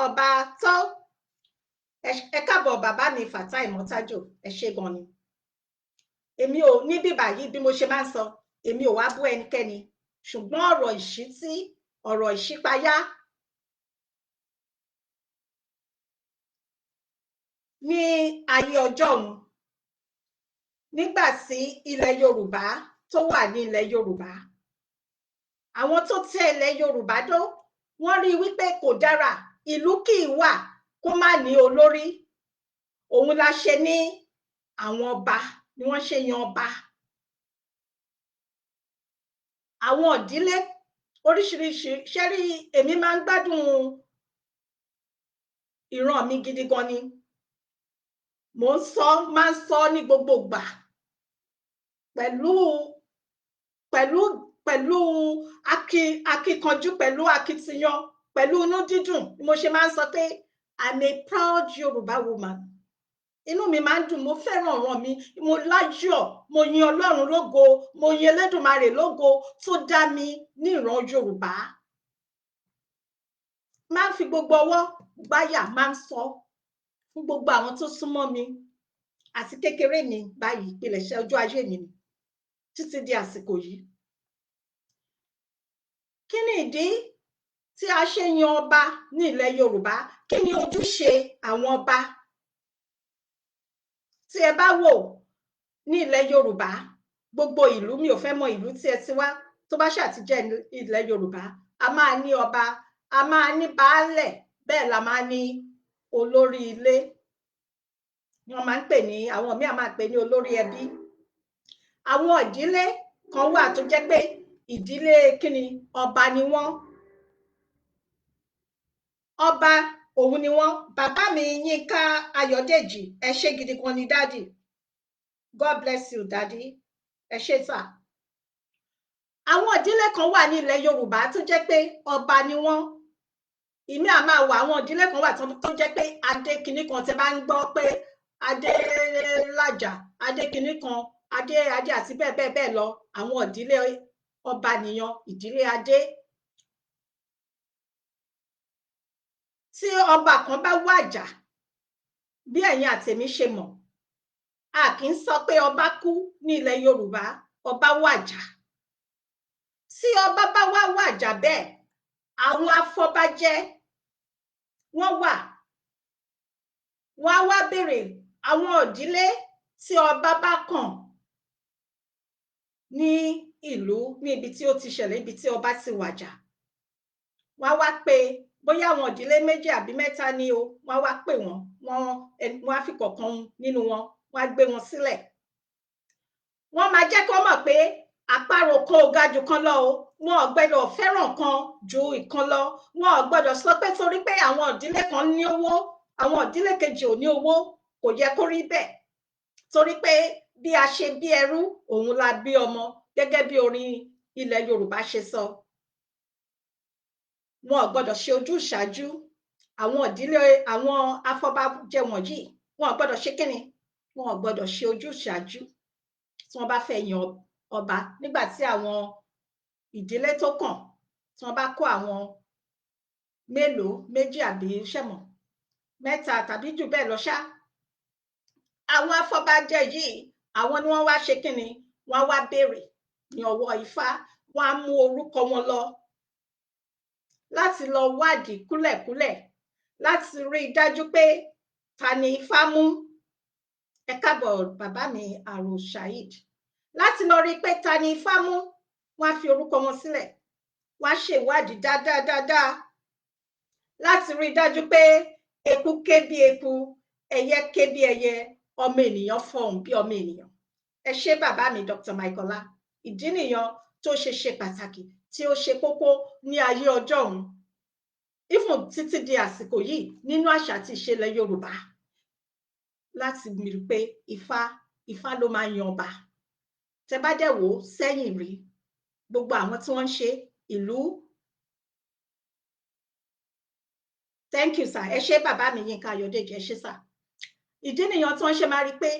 Ọba tó. Ẹ káàbọ̀ bàbá mi Fatai Mọ́tájò, ẹ ṣé gan ni. Èmi ò ní bíbà yìí bí mo ṣe máa ń sọ, èmi ò wá bú ẹnikẹ́ni, ṣùgbọ́n ọ̀rọ̀ ìṣítí, ọ̀rọ̀ ìṣípayá ní ayé ọjọ́ òun, nígbà tí ilẹ̀ Yorùbá tó wà ní ilẹ̀ Yorùbá, àwọn tó tẹ ilẹ̀ Yorùbá dó, wọ́n rí wípé kò dára, ìlú kì í wà kó má ní olórí. Òun la ṣe ní àwọn ọba ni wọ́n ṣe yan ọba. Àwọn ìdílé oríṣiríṣi, ṣé rí, èmi máa ń gbádùn ìran mi gidi gan ni. Mò ń sọ, máa ń sọ ní gbogbo ìgbà pẹ̀lú pẹ̀lú pẹ̀lú akíkanjú, pẹ̀lú akitiyan, pẹ̀lú inú dídùn ni mo ṣe máa ń sọ pé I'm a proud Yorùbá woman. Inú mi máa ń dùn, mo fẹ́ràn ọ̀ràn mi, mo láyọ̀, mo yin Ọlọ́run lógo, mo yin Elédùmarè lógo tó dá mi ní ìran Yorùbá. Máa ń fi gbogbo ọwọ́ gbáyà máa ń sọ fún gbogbo àwọn tó súnmọ́ mi àti kékeré mi báyìí, ìpilẹ̀ṣẹ̀ ọjọ́ ayé mi ni títí di àsìkò yìí. Kí ni ìdí tí a ṣe yan ọba ní ilẹ̀ Yorùbá? Kí ni ojúṣe àwọn ọba? Tí ẹ bá wò ní ilẹ̀ Yorùbá, gbogbo ìlú, mi ò fẹ́ mọ ìlú tí ẹ ti wá, tó bá ṣáà ti jẹ́ ilẹ̀ Yorùbá, a máa ní ọba, a máa ní baálẹ̀, bẹ́ẹ̀ la máa ní olórí ilé. Wọ́n máa ń pè ní, àwọn míì máa ń pè ní olórí ẹbí. Àwọn ìdílé kan wà tó jẹ́ pé ìdílé kíni, ọba ni wọ́n. Ọba òun ni wọ́n. Bàbá mi Yínká Ayọ̀dèjì, ẹ ṣé gidi gan ni dádì. God bless you dádì, ẹ ṣé sà. Àwọn ìdílé kan wà ní ilẹ̀ Yorùbá tó jẹ́ pé ọba ni wọ́n. Ìmí à máa wà, àwọn ìdílé kan wà tó jẹ́ pé adé kinní kan, tẹ́ bá ń gbọ́ pé adé lájà, adé kinní kan, adé adé àti bẹ́ẹ̀ bẹ́ẹ̀ bẹ́ẹ̀ lọ, àwọn ìdílé ọba nìyẹn, ìdílé adé. Tí ọba kan bá wàjà, bí ẹ̀yin àtèmi ṣe mọ̀, a kì í sọ pé ọba kú ní ilẹ̀ Yorùbá, ọba wàjà. Tí ọba bá wá wàjà bẹ́ẹ̀, àwọn afọbajẹ wọ́n wà, wọ́n á wá béèrè àwọn ìdílé tí ọba bá kàn ní ìlú, ní ibi tí ó ti ṣẹlẹ̀, ibi tí ọba ti wàjà. Wọ́n á wá pé bóyá àwọn ìdílé méjì àbí mẹ́ta ni o, wọ́n á wá pè wọ́n, wọ́n á fi kọ̀ọ̀kan nínú wọn, wọ́n á gbé wọn sílẹ̀. Wọ́n máa jẹ́ kó mọ̀ pé àparò kan ò ga jù kan lọ o, wọn ò gbọ́dọ̀ fẹ́ràn kan ju ìkan lọ, wọn ò gbọ́dọ̀ sọ pé torí pé àwọn ìdílé kan ní owó, àwọn ìdílé kejì ò ní owó, kò yẹ kó rí bẹ́ẹ̀. Torí pé bí a ṣe bí ẹrú, òun la bí ọmọ, gẹ́gẹ́ bí orin ilẹ̀ Yorùbá ṣe sọ. Wọn ò gbọ́dọ̀ ṣe ojúṣàájú. Àwọn ìdílé àwọn afọbajẹ wọ̀nyí, wọn ò gbọ́dọ̀ ṣe kíni, wọn ò gbọ́dọ̀ ṣe ojúṣàájú tí wọ́n bá fẹ́ yan ọba. Nígbà tí àwọn ìdílé tó kàn, tí wọ́n bá kó àwọn mélòó, méjì àbí ṣẹ̀mọ̀ mẹ́ta tàbí jù bẹ́ẹ̀ lọ ṣá, àwọn afọbajẹ yìí, àwọn ni wọ́n wá ṣe kíni, wọ́n wá béèrè ní ọwọ́ Ifá. Wọ́n á mú orúkọ wọn lọ láti lọ wádìí kúlẹ̀kúlẹ̀, láti rí i dájú pé ta ni Ifá mú. Ẹ káàbọ̀ bàbá mi Àrò Saheed. Láti lọ rí i pé ta ni Ifá mú, wọ́n á fi orúkọ wọn sílẹ̀, wọ́n á ṣèwádìí dáadáa dáadáa láti rí i dájú pé eku ké bí eku, ẹyẹ ké bí ẹyẹ, ọmọ ènìyàn fọhùn bí ọmọ ènìyàn. Ẹ ṣé bàbá mi Dr. Michaela. Ìdí nìyẹn tó ṣe ṣe pàtàkì, tí ó ṣe kókó ní ayé ọjọ́ òun, ifun títí di àsìkò yìí nínú àṣà àti ìṣẹ̀lẹ̀ Yorùbá, láti rí pé Ifá ló máa ń yan ọba. Tẹ bá dẹ̀ wò ó sẹ́yìn rí, gbogbo àwọn tí wọ́n ń ṣe ìlú. Thank you sir. Ẹ ṣé bàbá mi Yínká Ayọ̀dèjì, ẹ ṣé sir. Ìdí nìyẹn tí wọ́n ṣe máa rí pé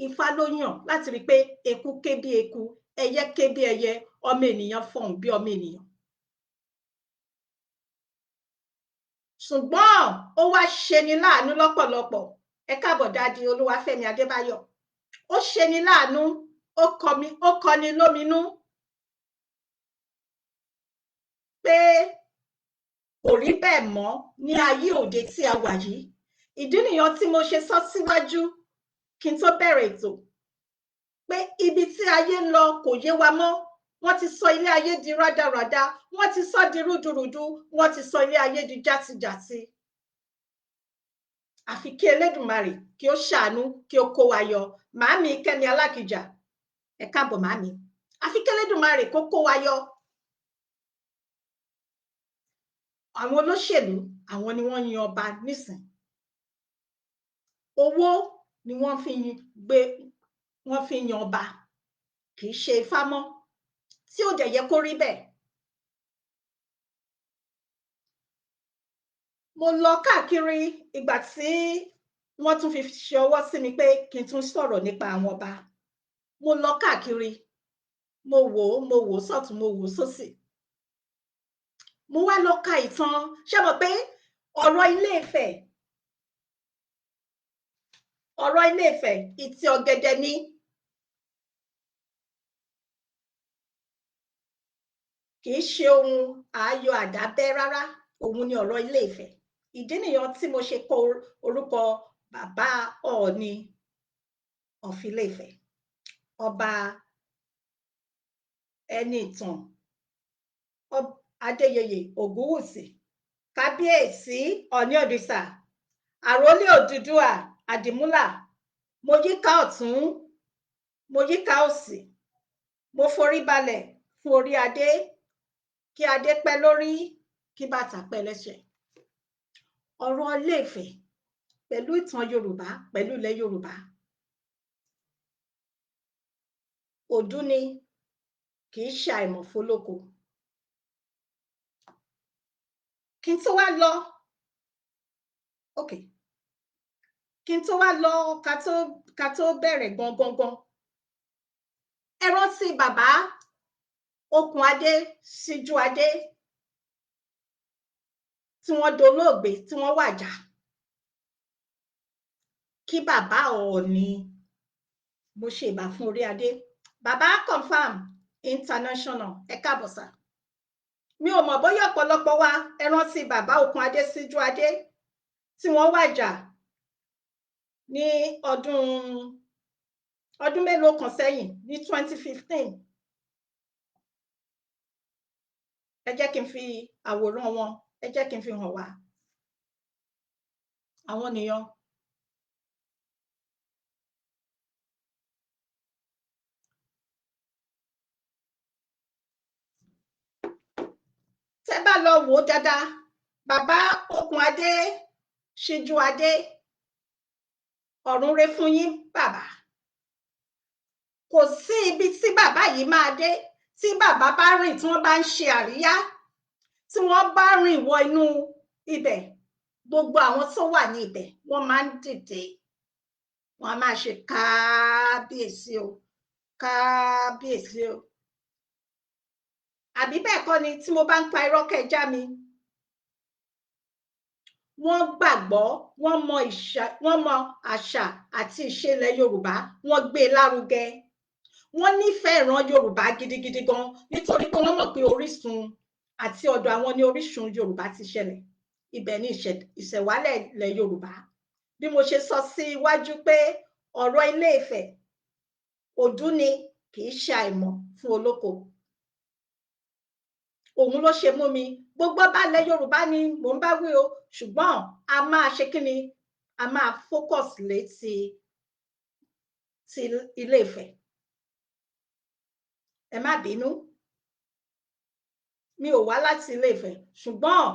Ifá ló yàn, láti rí pé eku ké bí eku, ẹyẹ ké bí ẹyẹ, ọmọ ènìyàn fọhùn bí ọmọ ènìyàn. Ṣùgbọ́n ó wá ṣeni láàánú lọ́pọ̀lọpọ̀. Ẹ káàbọ̀ dáàdi Olúwafẹ́mi Adébáyọ̀. Ó ṣeni láàánú, ó kọni lóminú pé kò rí bẹ́ẹ̀ mọ́ ní ayé òde tí a wà yìí. Ìdí nìyẹn tí mo ṣe sọ síwájú kí n tó bẹ̀rẹ̀ ètò pé ibi tí ayé ń lọ kò yé wa mọ́. Wọ́n ti sọ ilé ayé di rádaràda, wọ́n ti sọ di rúdurùdu, wọ́n ti sọ ilé ayé di játijàti. Àfi kí Elédùmarè kí ó ṣàánú, kí ó kó wa yọ. Màámi Kẹ́mi Alákìjà, ẹ káàbọ̀ màámi. Àfi kí Elédùmarè kó kó wa yọ. Àwọn olóṣèlú, àwọn ni wọ́n yan ọba nísìn. Owó ni wọ́n fi gbé, wọ́n fi yan ọba, kì í ṣe Ifá mọ́, tí ò dẹ̀ yẹ kó rí bẹ́ẹ̀. Mo lọ káàkiri ìgbà tí wọ́n tún fi ṣe ọwọ́ sí mi pé kí n tún sọ̀rọ̀ nípa àwọn ọba. Mo lọ káàkiri, mo wò ó, mo wò ó sọ́tún, mo wò ó sósì. Mo wá lọ ka ìtàn. Ṣé mọ̀ pé ọ̀rọ̀ Ilé-Ifẹ̀, ọ̀rọ̀ Ilé-Ifẹ̀ ìtì ọ̀gẹ̀dẹ̀ ni. Kì í ṣe ohun ààyò àdábẹ́ rárá, òun ni ọ̀rọ̀ Ilé-Ifẹ̀. Ìdí nìyẹn tí mo ṣe kọ orúkọ bàbá Ọọ̀ni of Ilé-Ifẹ̀, ọba Ẹniìtàn Adéyẹyè Ògúnwùsì, kábíyèsí Ọọ̀ni òrìṣà, àrólé Odùduwà Àdìmúlà. Mo yíká ọ̀tún, mo yíká òsì, mo forí balẹ̀ fún orí adé, kí adé pẹ́ lórí, kí bàtà pẹ́ lẹ́sẹ̀. Ọ̀rọ̀ Ilé-Ifẹ̀ pẹ̀lú ìtàn Yorùbá, pẹ̀lú ilẹ̀ Yorùbá, òdú ni, kì í ṣe àìmọ̀fólóko. Kí n tó wá lọ, okay, kí n tó wá lọ, ká tó bẹ̀rẹ̀ gangan. Ẹ rántí bàbá Okùnadé Síjúadé tí wọ́n dolóògbé, tí wọ́n wàjà. Kí bàbá Ọọ̀ni, mo ṣe ìbà fún orí adé. Bàbá Confam International, ẹ káàbọ̀ sà. Mi ò mọ̀ bóyá ọ̀pọ̀lọpọ̀ wa ẹ rántí bàbá Okùnadé Síjúadé tí wọ́n wàjà ní ọdún mélòó kan sẹ́yìn ní 2015. Ẹ jẹ́ kí n fi àwòrán wọn, ẹ jẹ́ kí n fi hàn wá. Àwọn nìyẹn. Tẹ́ bá lọ wò ó dáadáa, bàbá Okùnadé Síjúadé, ọ̀run re fún yín bàbá. Kò sí ibi tí bàbá yìí máa dé, tí bàbá bá rìn, tí wọ́n bá ń ṣe àríyá, tí wọ́n bá rìn wọ inú ibẹ̀, gbogbo àwọn tó wà ní ibẹ̀ wọ́n máa ń dìde, wọ́n á máa ṣe kábíyèsí o, kábíyèsí o. Àbí bẹ́ẹ̀ kọ́ ni? Tí mo bá ń pa irọ́, kẹjá mi. Wọ́n gbàgbọ́, wọ́n mọ àṣà àti ìṣẹ̀lẹ̀ Yorùbá, wọ́n gbé e lárugẹ. Wọ́n nífẹ̀ẹ́ ìran Yorùbá gidigidi gan, nítorí pé wọ́n mọ̀ pé orísun àti ọ̀dọ̀ àwọn ní orísun Yorùbá ti ṣẹlẹ̀. Ibẹ̀ ni ìṣẹ̀wálẹ̀ ilẹ̀ Yorùbá. Bí mo ṣe sọ sí iwájú pé ọ̀rọ̀ Ilé-Ifẹ̀ ọdún ni, kì í ṣe àìmọ̀ fún olóko. Òun ló ṣe mú mi gbogbo balẹ̀ Yorùbá ni mò ń bá wí o, ṣùgbọ́n a máa ṣe kí ni, a máa focus létí ti Ilé-Ifẹ̀. Ẹ má bínú, mi ò wá láti Ilé-Ifẹ̀, ṣùgbọ́n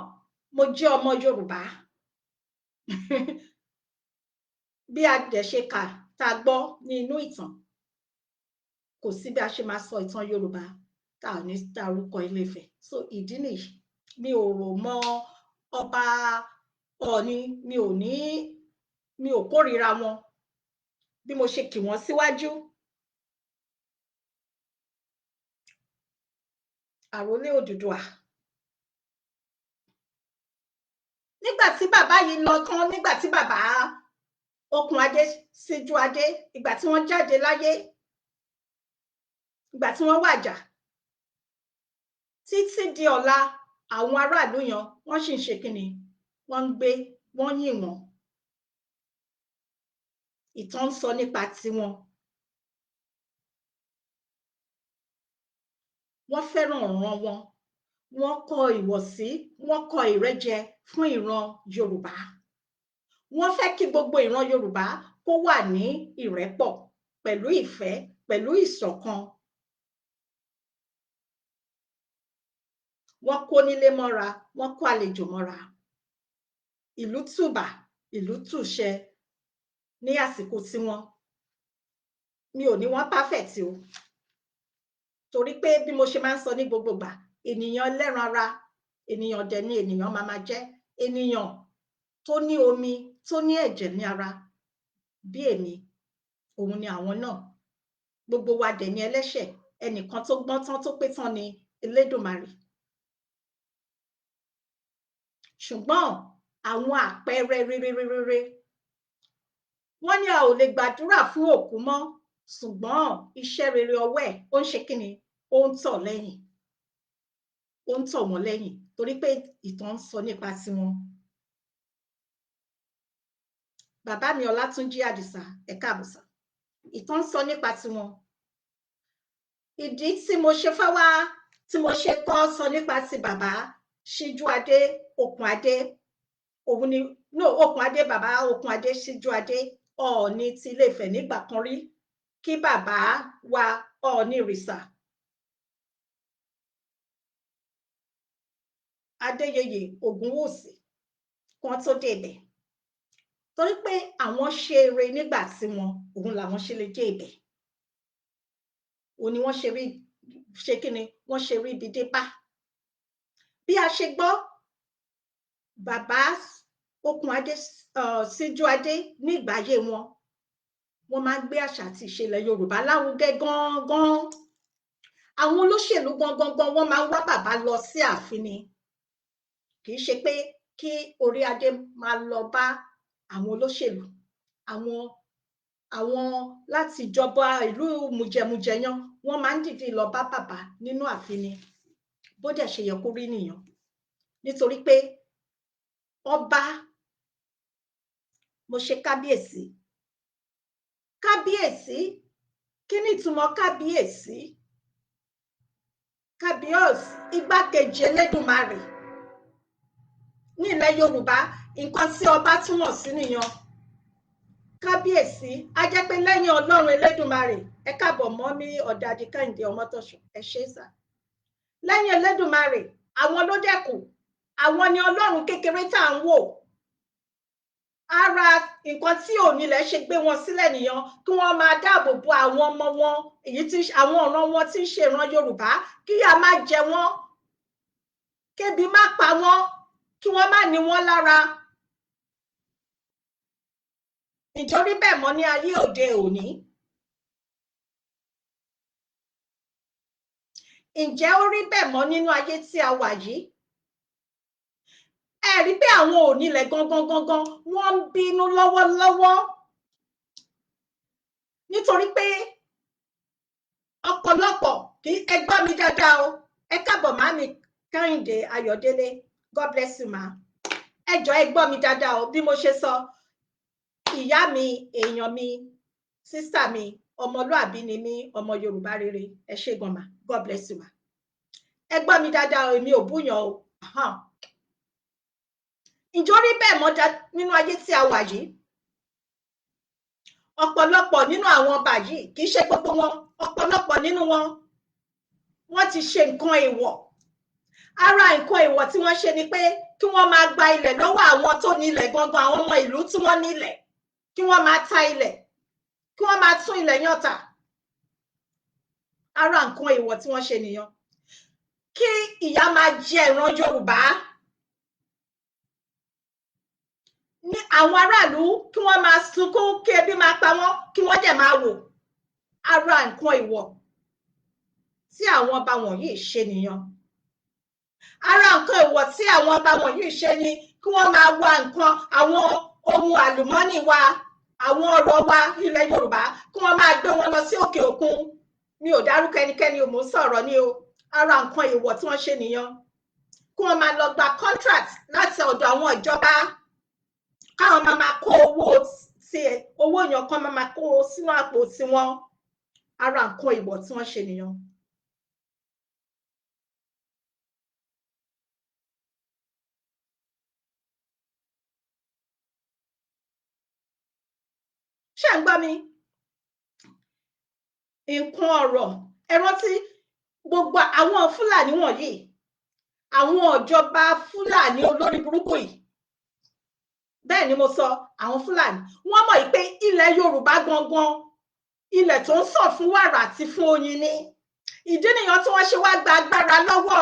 mo jẹ́ ọmọ Yorùbá. Bí a dẹ̀ ṣe kà tá a gbọ́ ní inú ìtàn, kò sí bí a ṣe máa sọ ìtàn Yorùbá tá a ní dárúkọ Ilé-Ifẹ̀. So ìdí nìyí, mi ò rò mọ́ ọba Ọọ̀ni, mi ò kórìíra wọn bí mo ṣe kì wọ́n síwájú. Àrólé Odùduwà. Nígbà tí bàbá yìí lọ tán, nígbà tí bàbá Okùnadé Síjúadé, ìgbà tí wọ́n jáde láyé, ìgbà tí wọ́n wàjà, títí di ọ̀la àwọn aráàlú yan wọ́n sì ń ṣe kíni, wọ́n ń gbé, wọ́n yìn wọ́n. Ìtàn ń sọ nípa tiwọn. Wọ́n fẹ́ràn ọ̀ràn wọn, wọ́n kọ ìwọ̀sí, wọ́n kọ ìrẹ́jẹ fún ìran Yorùbá. Wọ́n fẹ́ kí gbogbo ìran Yorùbá kó wà ní ìrẹ́pọ̀ pẹ̀lú ìfẹ́, pẹ̀lú ìṣọ̀kan. Wọ́n kó nílé mọ́ra, wọ́n kó àlejò mọ́ra. Ìlú tùbà, ìlú tùṣẹ ní àsìkò tiwọn. Mi ò ní wọ́n perfect o, torí pé bí mo ṣe máa ń sọ ní gbogbo ìgbà, ènìyàn ẹlẹ́ran ara, ènìyàn dẹ̀ ni ènìyàn máa máa jẹ́. Ènìyàn tó ní omi, tó ní ẹ̀jẹ̀ ní ara bí èmi, òun ni àwọn náà. Gbogbo wa dẹ̀ ni ẹlẹ́ṣẹ̀. Ẹnìkan tó gbọ́n tán tó pé tán ni Elédùmarè. Ṣùgbọ́n àwọn àpẹẹrẹ rere rere, wọ́n ní a ò lè gbàdúrà fún òkú mọ́, ṣùgbọ́n iṣẹ́ rere ọwọ́ ẹ̀ ó ń ṣe kíni, ó ń tọ̀ lẹ́yìn, ó ń tọ̀ wọ́n lẹ́yìn, torí pé ìtàn ń sọ nípa tiwọn. Bàbá mi Ọlátúnjí Àdìsá, ẹ káàbọ̀ sà. Ìtàn ń sọ nípa tiwọn. Ìdí tí mo ṣe fẹ́ wá, tí mo ṣe kọ́ sọ nípa ti bàbá Síjúadé Okùnadé, òun ni no Okùnadé, bàbá Okùnadé Síjúadé Ọọ̀ni ti Ilé-Ifẹ̀ nígbà kan rí, kí bàbá wa Ọọ̀ni Ìrìsà Adéyẹyè Ògúnwùsì kan tó dé ibẹ̀, torí pé àwọn ṣe eré nígbà tí wọn, òun làwọn ṣe lè dé ibẹ̀. Òun ni wọ́n ṣe rí ṣe kí ni wọ́n ṣe rí ibi dé bá. Bí a ṣe gbọ́, bàbá Okùnadé Síjúadé nígbà ayé wọn, wọ́n máa ń gbé àṣà àti ìṣẹ̀lẹ̀ Yorùbá lárugẹ gangan. Àwọn olóṣèlú gangan gan wọ́n máa ń wá bàbá lọ sí ààfin ni. Kì í ṣe pé kí orí adé máa lọ bá àwọn olóṣèlú, àwọn láti ìjọba ìlú mùjẹmùjẹ yan, wọ́n máa ń dìde lọ bá bàbá nínú ààfin ni. Bó dẹ̀ ṣe yẹ kó rí nìyẹn, nítorí pé ọba, mo ṣe kábíyèsí. Kábíyèsí, kí ni ìtumọ̀ kábíyèsí? Kábíyèsí, igbákejì Elédùmarè ní ilẹ̀ Yorùbá, nǹkan tí ọba túmọ̀ sí nìyẹn. Kábíyèsí á jẹ́ pé lẹ́yìn Ọlọ́run Elédùmarè, ẹ káàbọ̀ mọ́ mi Ọ̀dàdì Kẹ́hìndé Ọmọ́tọ̀ṣọ́, ẹ ṣé sà. Lẹ́yìn Elédùmarè, àwọn ló dẹ̀kù, àwọn ni Ọlọ́run kékeré tá à ń wò. Ara nǹkan tí onílẹ̀ ṣe gbé wọn sílẹ̀ nìyẹn, kí wọ́n máa dáàbò bo àwọn ọmọ wọn, èyí tí àwọn ọ̀ràn wọn tí ń ṣe ìran Yorùbá, kí ìyà má jẹ wọ́n, kébi má pa wọ́n, kí wọ́n má ní wọ́n lára. Ǹjẹ́ ó rí bẹ́ẹ̀ mọ́ ní ayé òde òní? Ǹjẹ́ ó rí bẹ́ẹ̀ mọ́ nínú ayé tí a wà yìí? Ẹ rí pé àwọn onílẹ̀ gangan gangan wọ́n ń bínú lọ́wọ́lọ́wọ́, nítorí pé Ọ̀pọ̀lọpọ̀ kì í, ẹ gbọ́ mi dáadáa o. Ẹ káàbọ̀ màámi Kẹ́hìndé Ayọ̀délé, God bless you ma. Ẹ jọ̀ọ́ ẹ gbọ́ mi dáadáa o. Bí mo ṣe sọ, ìyá mi, èèyàn mi, sister mi, ọmọlúàbí ni mí, ọmọ Yorùbá rere. Ẹ ṣé gan ma, God bless you ma. Ẹ gbọ́ mi dáadáa o, èmi ò búyàn o. Ǹjọ́ rí bẹ́ẹ̀ mọ́ nínú ayé tí a wà yìí? Ọ̀pọ̀lọpọ̀ nínú àwọn ọba yìí, kì í ṣe gbogbo wọn, ọ̀pọ̀lọpọ̀ nínú wọn, wọ́n ti ṣe nǹkan èèwọ̀. Ara nǹkan èèwọ̀ tí wọ́n ṣe ni pé kí wọ́n máa gba ilẹ̀ lọ́wọ́ àwọn tó nílẹ̀ gangan, àwọn ọmọ ìlú tí wọ́n nílẹ̀, kí wọ́n máa ta ilẹ̀, kí wọ́n máa tún ilẹ̀ yàn tà. Ara nǹkan èèwọ̀ tí wọ́n ṣe nìyẹn. Kí ìyà máa jẹ ìran Yorùbá ní àwọn aráàlú, kí wọ́n máa sunkún, kí ebi máa pa wọ́n, kí wọ́n dẹ̀ máa wò. Ara nǹkan èèwọ̀ tí àwọn ọba wọ̀nyí ṣe nìyẹn. Ara nǹkan èèwọ̀ tí àwọn ọba wọ̀nyí ṣe ni kí wọ́n máa wá nǹkan, àwọn ohun àlùmọ́nì wa, àwọn ọrọ̀ wa ilẹ̀ Yorùbá, kí wọ́n máa gbé wọn lọ sí òkè òkun. Mi ò dárúkọ ẹnikẹ́ni o, mò ń sọ̀rọ̀ ni o. Ara nǹkan èèwọ̀ tí wọ́n ṣe nìyẹn. Kí wọ́n máa lọ gba contract láti ọ̀dọ̀ àwọn ìjọba, káwọn máa máa kó owó tí owó yẹn kan máa máa kó sínú àpò tiwọn. Ara nǹkan èèwọ̀ tí wọ́n ṣe nìyẹn. Ṣé ń gbọ́ mi? Nǹkan ọ̀rọ̀, ẹ rántí gbogbo àwọn Fúlàní wọ̀nyí, àwọn ìjọba Fúlàní olórí burúkú yìí, bẹ́ẹ̀ ni mo sọ, àwọn Fúlàní wọ́n mọ̀ pé ilẹ̀ Yorùbá gangan ilẹ̀ tó ń sàn fún wàrà àti fún oyin ni. Ìdí nìyẹn tí wọ́n ṣe wá gba agbára lọ́wọ́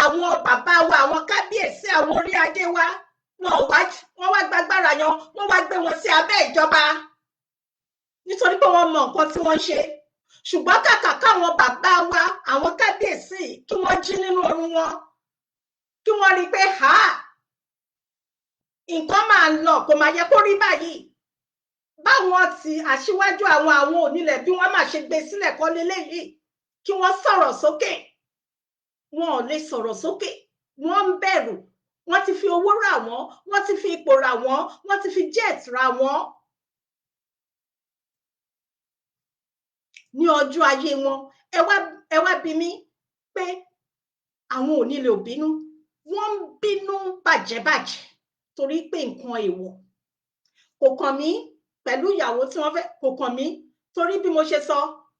àwọn bàbá wa, àwọn kábíyèsí, àwọn orí adé wa. Wọ́n wá gba agbára yẹn, wọ́n wá gbé wọn sí abẹ́ ìjọba nítorí pé wọ́n mọ nǹkan tí wọ́n ń ṣe. Ṣùgbọ́n kàkà káwọn bàbá wa, àwọn kábíyèsí, kí wọ́n jí nínú oorun wọn, kí wọ́n rí i pé ha, nǹkan máa ń lọ, kò máa yẹ kó rí báyìí. Báwọn ti aṣíwájú àwọn onílẹ̀ bí wọ́n máa ṣe gbé sílẹ̀ kọ́ leléyìí, kí wọ́n sọ̀rọ̀ sókè. Wọn ò lè sọ̀rọ̀ sókè, wọ́n ń bẹ̀rù. Wọ́n ti fi owó rà wọ́n, wọ́n ti fi ipò rà wọ́n, wọ́n ti fi jet rà wọ́n. Ní ọjọ́ ayé wọn, ẹ wá bi mí pé àwọn onílẹ̀ ò bínú. Wọ́n ń bínú bàjẹ́bàjẹ́ torí pé nǹkan èèwọ̀ kò kàn mí pẹ̀lú ìyàwó tí wọ́n fẹ́, kò kàn mí torí bí mo ṣe sọ,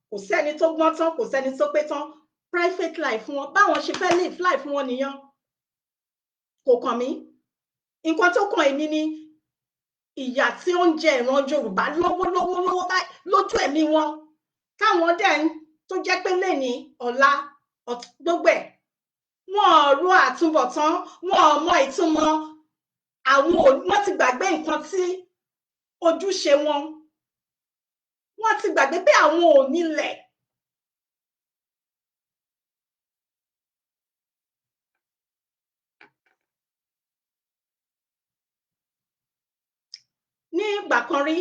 kò sẹ́ni tó gbọ́n tán, kò sẹ́ni tó pé tán. Private life wọn, báwọn ṣe fẹ́ live life wọn nìyẹn, kò kàn mí. Nǹkan tó kàn èmi ni ìyà tí ó ń jẹ ìran Yorùbá lọ́wọ́lọ́wọ́ lọ́wọ́ báyìí lójú ẹ̀mí wọn, káwọn dẹ̀ ń tó jẹ́ pé lẹ́ni ọ̀la gbogbo ẹ̀, wọn ò ro àtúbọ̀tán, wọn ò mọ ìtumọ̀ àwọn, wọ́n ti gbàgbé nǹkan tí ojúṣe wọn, wọ́n ti gbàgbé pé àwọn ò nílẹ̀. Ní ìgbà kan rí,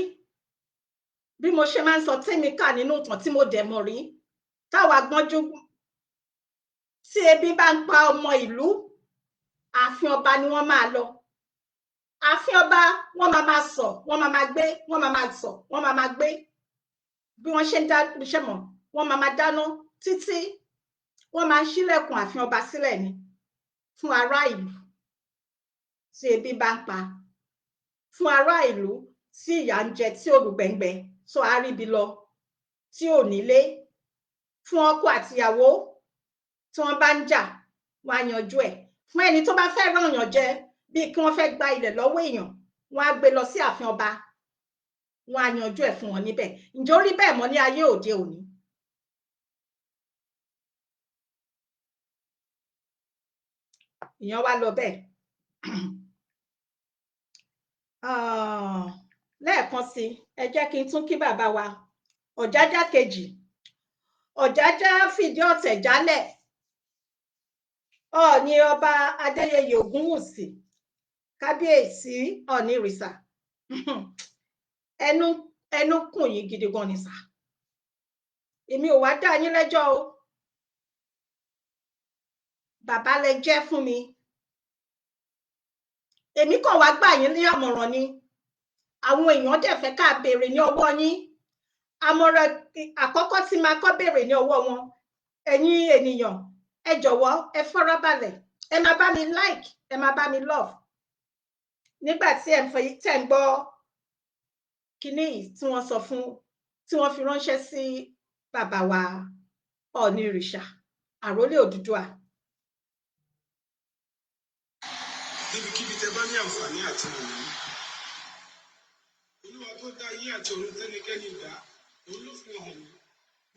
bí mo ṣe máa ń sọ tèmi kà nínú ìtàn tí mo dẹ̀ mọ̀ rí, táwa gbọ́njú, tí ebi bá ń pa ọmọ ìlú, ààfin ọba ni wọ́n máa lọ. Ààfin ọba, wọ́n máa máa sọ, wọ́n máa máa gbé, wọ́n máa máa sọ, wọ́n máa máa gbé. Bí wọ́n ṣe ń dá iṣẹ́ mọ̀, wọ́n máa máa dáná títí wọ́n máa ń ṣílẹ̀kùn ààfin ọba sílẹ̀ ni fún ará ìlú tí ebi bá ń pa, fún ará ìlú tí ìyà ń jẹ, tí olùgbẹ̀ngbẹ̀ tó àríbi lọ, tí ò nílé, fún ọkọ àtìyàwó tí wọ́n bá ń jà, wọ́n á yanjú ẹ̀. Fún ẹni tó bá fẹ́ ràn yàn jẹ, bíi kí wọ́n fẹ́ gba ilẹ̀ lọ́wọ́ èèyàn, wọ́n á gbé lọ sí ààfin ọba, wọ́n á yanjú ẹ̀ fún wọn níbẹ̀. Ǹjẹ́ ó rí bẹ́ẹ̀ mọ́ ní ayé òde òní? Ìyẹn wá lọ bẹ́ẹ̀. Lẹ́ẹ̀kan sí, ẹ jẹ́ kí n tún kí bàbá wa Ọ̀jájá kejì. Ọ̀jájá fìdí ọ̀tẹ̀ jálẹ̀, Ọọ̀ni ọba Adéyẹyè Ògúnwùsì, kábíyèsí Ọọ̀ni ìrìsà, ẹnu kùn yín gidi gan ni sà. Èmi ò wá dá yín lẹ́jọ́ o, bàbá lẹ jẹ́ fún mi. Èmi kàn wá gbà yín ní àmọ̀ràn ni. Àwọn èèyàn dẹ̀ fẹ́ ká béèrè ní ọwọ́ yín. Àmọ̀ràn àkọ́kọ́ tí máa kọ́ béèrè ní ọwọ́ wọn, ẹ̀yin ènìyàn, ẹ jọ̀wọ́ ẹ farabalẹ̀, ẹ máa bá mi like, ẹ máa bá mi love. Nígbà tí ẹ ń tẹ̀ ń gbọ́ kinní yìí tí wọ́n sọ fún, tí wọ́n fi ránṣẹ́ sí bàbá wa Ọọ̀nirìṣà, àrólé Odùduwà. Níbikíbi tẹ bá ní àǹfààní àti òní, Olúwa tó dá ayé àti ọ̀run tẹ́nikẹ́ni dá, òun ló fi hàn mí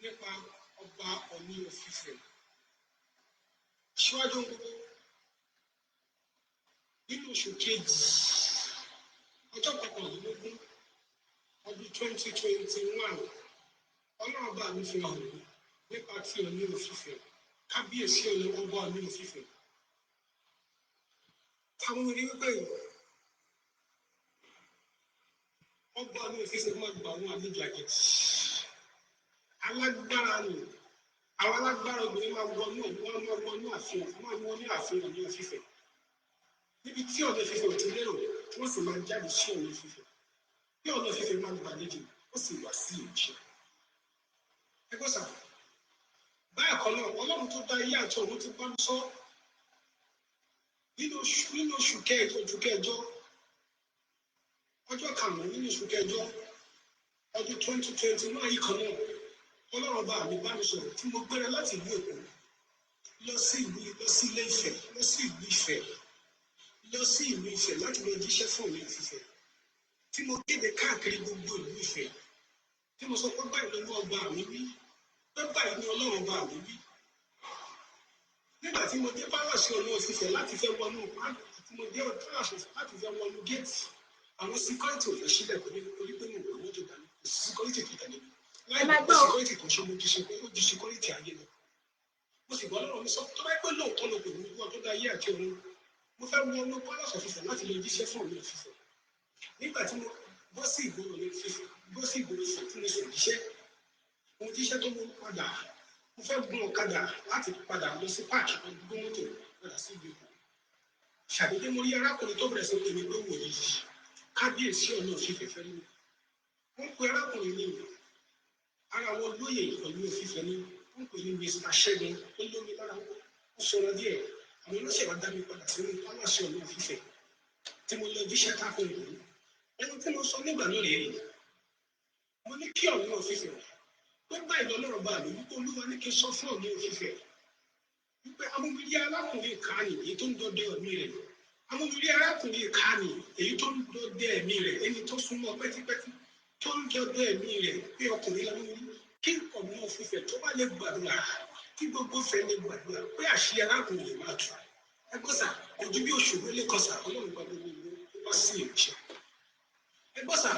nípa ọba Ọọ̀ni of Ifẹ̀. Síwájú ohun gbogbo, nínú oṣù kejì, ọjọ́ 21, ọdún 2021, Ọlọ́run bá mi fi hàn mí nípa ti Ọọ̀ni of Ifẹ̀, kábíyèsí ọba Ọọ̀ni of Ifẹ̀. Táwọn rí wípé ọba Ọọ̀ni of Ifẹ̀ máa gba àwọn àlejò àjèjì. Alágbára ni àwọn alágbára obìnrin máa wọnú, wọn máa wọnú ààfin, máa wọnú ààfin Ọọ̀ni of Ifẹ̀. Níbi tí Ọọ̀ni of Ifẹ̀ ò ti lérò, wọ́n sì máa jáde sí Ọọ̀ni of Ifẹ̀. Bí Ọọ̀ni of Ifẹ̀ máa gbàlejò, ó sì wá sí ìmúṣẹ. Ẹ gbọ́ sà, báyìí kan náà, Ọlọ́run tó dá ayé àti ọ̀run ti bá mi sọ nínú oṣù kẹjọ, ọjọ́ 5 nínú oṣù kẹjọ, ọdún 2021 yìí kan náà, Ọlọ́run bá mi bá mi sọ̀rọ̀ tí mo gbéra láti ìlú Èkó lọ sí ìlú Ilé Ifẹ̀, lọ sí ìlú Ifẹ̀, lọ sí ìlú Ifẹ̀ láti lọ jíṣẹ́ fún Ọọ̀ni of Ifẹ̀, tí mo kéde káàkiri gbogbo ìlú Ifẹ̀, tí mo sọ pé báyìí lọ́wọ́ ọba mi wí, pé báyìí ni Ọlọ́run bá mi wí. Nígbà tí mo dé pálọ̀sì Ọọ̀ni of Ifẹ̀ láti fẹ́ wọnú tí mo dé pálọ̀sì láti fẹ́ wọnú géètì, àwọn síkọ́rìtì ò fẹ́ sílẹ̀ torí pé mo gbà mọ́tò dání, kò sí síkọ́rìtì tó tẹ̀lé mi. Láì mọ̀ pé síkọ́rìtì kan ṣe mo ti ṣe pé ó ju síkọ́rìtì ayé lọ. Mo sì gbọ́ lọ́rọ̀ mi sọ, tó bá pẹ́ lóòótọ́ ló pè mí wọ́n tó dá ayé àti ọ̀run, mo fẹ́ wọnú pálọ̀sì of Ifẹ̀ láti lọ jíṣẹ́ fún Ọọ̀ni of Ifẹ̀. Nígbà tí mo bọ́ sí ìgboro Ifẹ̀ tí mo sì jíṣẹ́, mo jíṣẹ́ tó mo padà, mo fẹ́ gun ọ̀kadà láti padà lọ sí páàkì gbé mọ́tò padà sí ìlú Èkó. Ṣàdédé mo rí arákùnrin tó bẹ̀rẹ̀ sí pé mi pé wòlíì, kábíyèsí Ọọ̀ni of Ifẹ̀ fẹ́ rí mi. Wọ́n pe arákùnrin ní ara wọn lóye Ọọ̀ni of Ifẹ̀ ni, wọ́n pè ní Mr. Ṣẹ́gun, ó lómi lára ó sọ̀rọ̀ díẹ̀. Àwọn olóṣèlú dá mi padà sínú pálásì Ọọ̀ni of Ifẹ̀ tí mo lọ jíṣẹ́ tákùn ìlú. Ohun tí mo sọ nígbà náà rèé, mo ní kí Ọọ̀ni of Ifẹ̀ pé báyìí lọ́lọ́rọ̀ bá mi wípé Olúwa ní kí n sọ fún Ọọ̀ni of Ifẹ̀ wípé amúmírí arákùnrin kàánì èyí tó ń dọdẹ ẹ̀mí rẹ̀, amúmírí arákùnrin kàánì èyí tó ń dọdẹ ẹ̀mí rẹ̀, ẹni tó súnmọ́ pẹ́típẹ́tí tó ń dọdẹ ẹ̀mí rẹ̀ pé ọkùnrin lamúmírí, kí Ọọ̀ni of Ifẹ̀ tó bá lè gbàdúrà, kí gbogbo Ifẹ̀ lè gbàdúrà pé àṣírí arákùnrin yìí máa tú. Ẹ gbọ́ sà, kò ju bí oṣù mélòó kan sà, Ọlọ́run gba gbogbo wá sí ìmúṣẹ. Ẹ gbọ́ sà,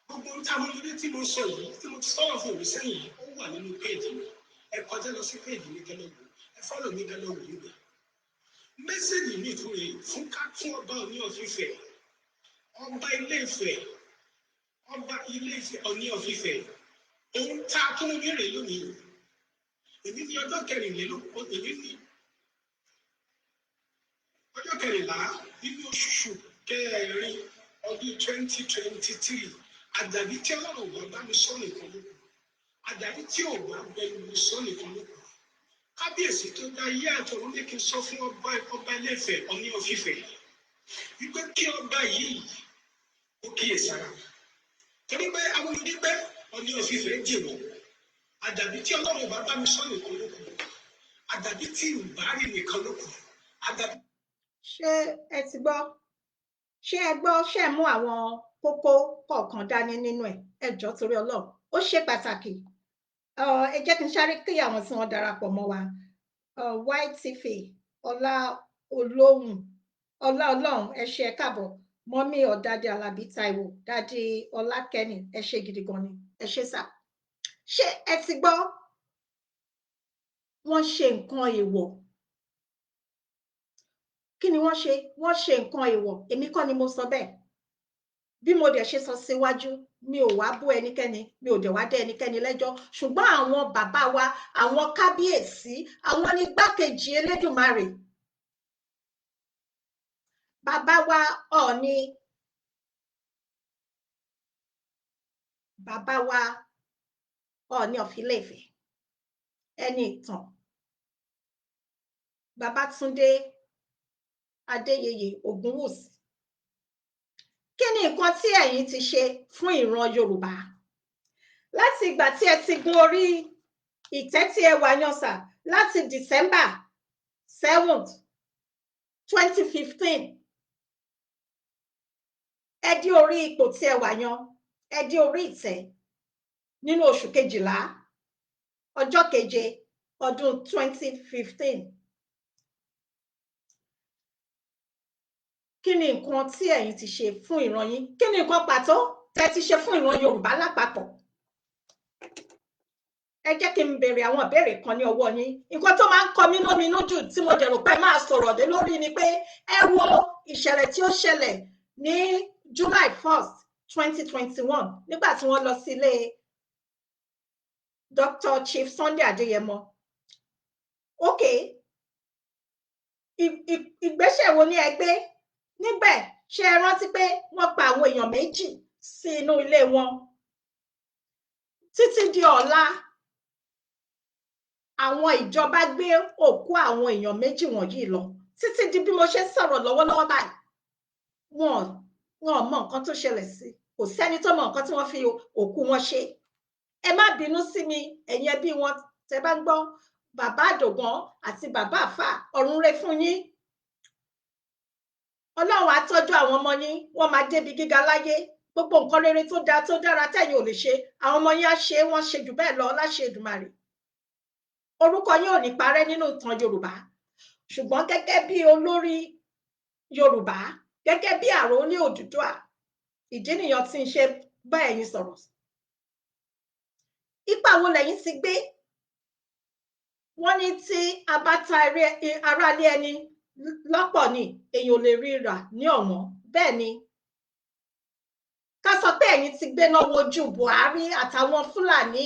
gbogbo ohun tí a mú lórí tí mo sọ yìí, tí mo ti sọ̀rọ̀ fún mi sẹ́yìn yìí, ó wà nínú péèjì mi. Ẹ kọjá lọ sí péèjì mi kẹlẹ́ wò, ẹ fọ́lọ̀ mi kẹlẹ́ wò níbẹ̀. Mẹ́sẹ̀gì mi tún rèé fún ká fún ọba Ọọ̀ni of Ifẹ̀, ọba Ilé Ifẹ̀, ọba Ilé Ifẹ̀, Ọọ̀ni of Ifẹ̀. Ohun tá a tún mú rèé lónìí. Èmi ní ọjọ́ kẹrìnlélógún, èmi ní ọjọ́ 14 nínú oṣù kẹrin ọdún 2023. Àjàdí tí Ọlọ́run ò bá mi sọ nìkan ló kù. Àjàdí tí ò bá bẹnu mi sọ nìkan ló kù. Kábíyèsí tó dá ayé àti ọ̀run ní kí n sọ fún ọba Ilé Ifẹ̀, Ọọ̀ni of Ifẹ̀, wípé kí ọba yìí ó kíyèsára. Torí pé àwọn onígbẹ́ Ọọ̀ni of Ifẹ̀ jèwọ̀. Àjàdí tí Ọlọ́run ò bá mi sọ nìkan ló kù. Àjàdí tí ì bá rí nìkan ló kù. Àjàdí. Ṣé ẹ ti gbọ́? Ṣé ẹ gbọ́? Ṣé ẹ mú àwọn kókó kọ̀ọ̀kan dání nínú ẹ̀? Ẹ jọ̀ọ́ torí Ọlọ́run, ó ṣe pàtàkì. Ẹ jẹ́ kí n sáré kí àwọn tí wọ́n darapọ̀ mọ́ wa. YTV Ọlá Olóhùn, Ọlá Ọlọ́run, ẹ ṣé, ẹ káàbọ̀. Mọ́mí Ọ̀dádé Alábí Táíwò, Dádì Ọlákẹ́ni, ẹ ṣé gidi gan ni, ẹ ṣé sà. Ṣé ẹ ti gbọ́? Wọ́n ṣe nǹkan èèwọ̀. Kí ni wọ́n ṣe? Wọ́n ṣe nǹkan èèwọ̀. Èmi kọ́ ni mo sọ bẹ́ẹ̀. Bí mo dẹ̀ ṣe sọ síwájú, mi ò wá bú ẹnikẹ́ni, mi ò dẹ̀ wá dá ẹnikẹ́ni lẹ́jọ́, ṣùgbọ́n àwọn bàbá wa, àwọn kábíyèsí, àwọn ní igbákejì Elédùmarè. Bàbá wa Ọọ̀ni, bàbá wa Ọọ̀ni of Ilé-Ifẹ̀, ẹni ìtàn, Babátúndé Adéyẹyè Ògúnwùsì, kí ni nǹkan tí ẹ̀yin ti ṣe fún ìran Yorùbá láti ìgbà tí ẹ ti gun orí ìtẹ́ tí ẹ wà yan sà, láti December 7th 2015 ẹ dé orí ipò tí ẹ wà yan, ẹ dé orí ìtẹ́ nínú oṣù kejìlá ọjọ́ keje ọdún 2015. Kí ni nǹkan tí ẹ̀yin ti ṣe fún ìran yín? Kí ni nǹkan pàtó tẹ́ ti ṣe fún ìran Yorùbá lápapọ̀? Ẹ jẹ́ kí n béèrè àwọn ìbéèrè kan ní ọwọ́ yín. Nǹkan tó máa ń kọ mí lóminú jù tí mo dẹ̀ rò pé máa sọ̀rọ̀ lé lórí ni pé ẹ wo ìṣẹ̀lẹ̀ tí ó ṣẹlẹ̀ ní July 1st 2021 nígbà tí wọ́n lọ sí ilé Dr. Chief Sunday Adéyẹmọ. Ok, ìgbésẹ̀ wo ni ẹ gbé níbẹ̀? Ṣé ẹ rántí pé wọ́n pa àwọn èèyàn méjì sí inú ilé wọn? Títí di ọ̀la, àwọn ìjọba gbé òkú àwọn èèyàn méjì wọ̀nyí lọ. Títí di bí mo ṣe ń sọ̀rọ̀ lọ́wọ́lọ́wọ́ báyìí, wọn ò mọ nǹkan tó ṣẹlẹ̀ sí, kò sẹ́ni tó mọ nǹkan tí wọ́n fi òkú wọn ṣe. Ẹ má bínú sí mi, ẹ̀yin ẹbí wọn, tẹ́ bá ń gbọ́, bàbá àdògán àti bàbá àfà, ọ̀run rẹ fún yín. Ọlọ́run á tọ́jú àwọn ọmọ yín, wọ́n máa débi gíga láyé. Gbogbo nǹkan rere tó dáa tó dára tẹ̀yin ò lè ṣe, àwọn ọmọ yín á ṣe, wọ́n ṣe jù bẹ́ẹ̀ lọ láṣẹ Èdùmàrè. Orúkọ yín ò ní parẹ́ nínú ìtàn Yorùbá. Ṣùgbọ́n gẹ́gẹ́ bí olórí Yorùbá, gẹ́gẹ́ bí àròlé Odùduwà, ìdí nìyẹn tí ń ṣe bá ẹ̀yin sọ̀rọ̀. Ipa wo lẹ̀yin ti gbé? Wọ́n ní tí a bá ta aráalé ẹni lọ́pọ̀ ni èèyàn ò lè rí rà ní ọ̀wọ́n. Bẹ́ẹ̀ ni, ká sọ pé ẹ̀yin ti gbéná wojú Buhari àtàwọn Fúlàní,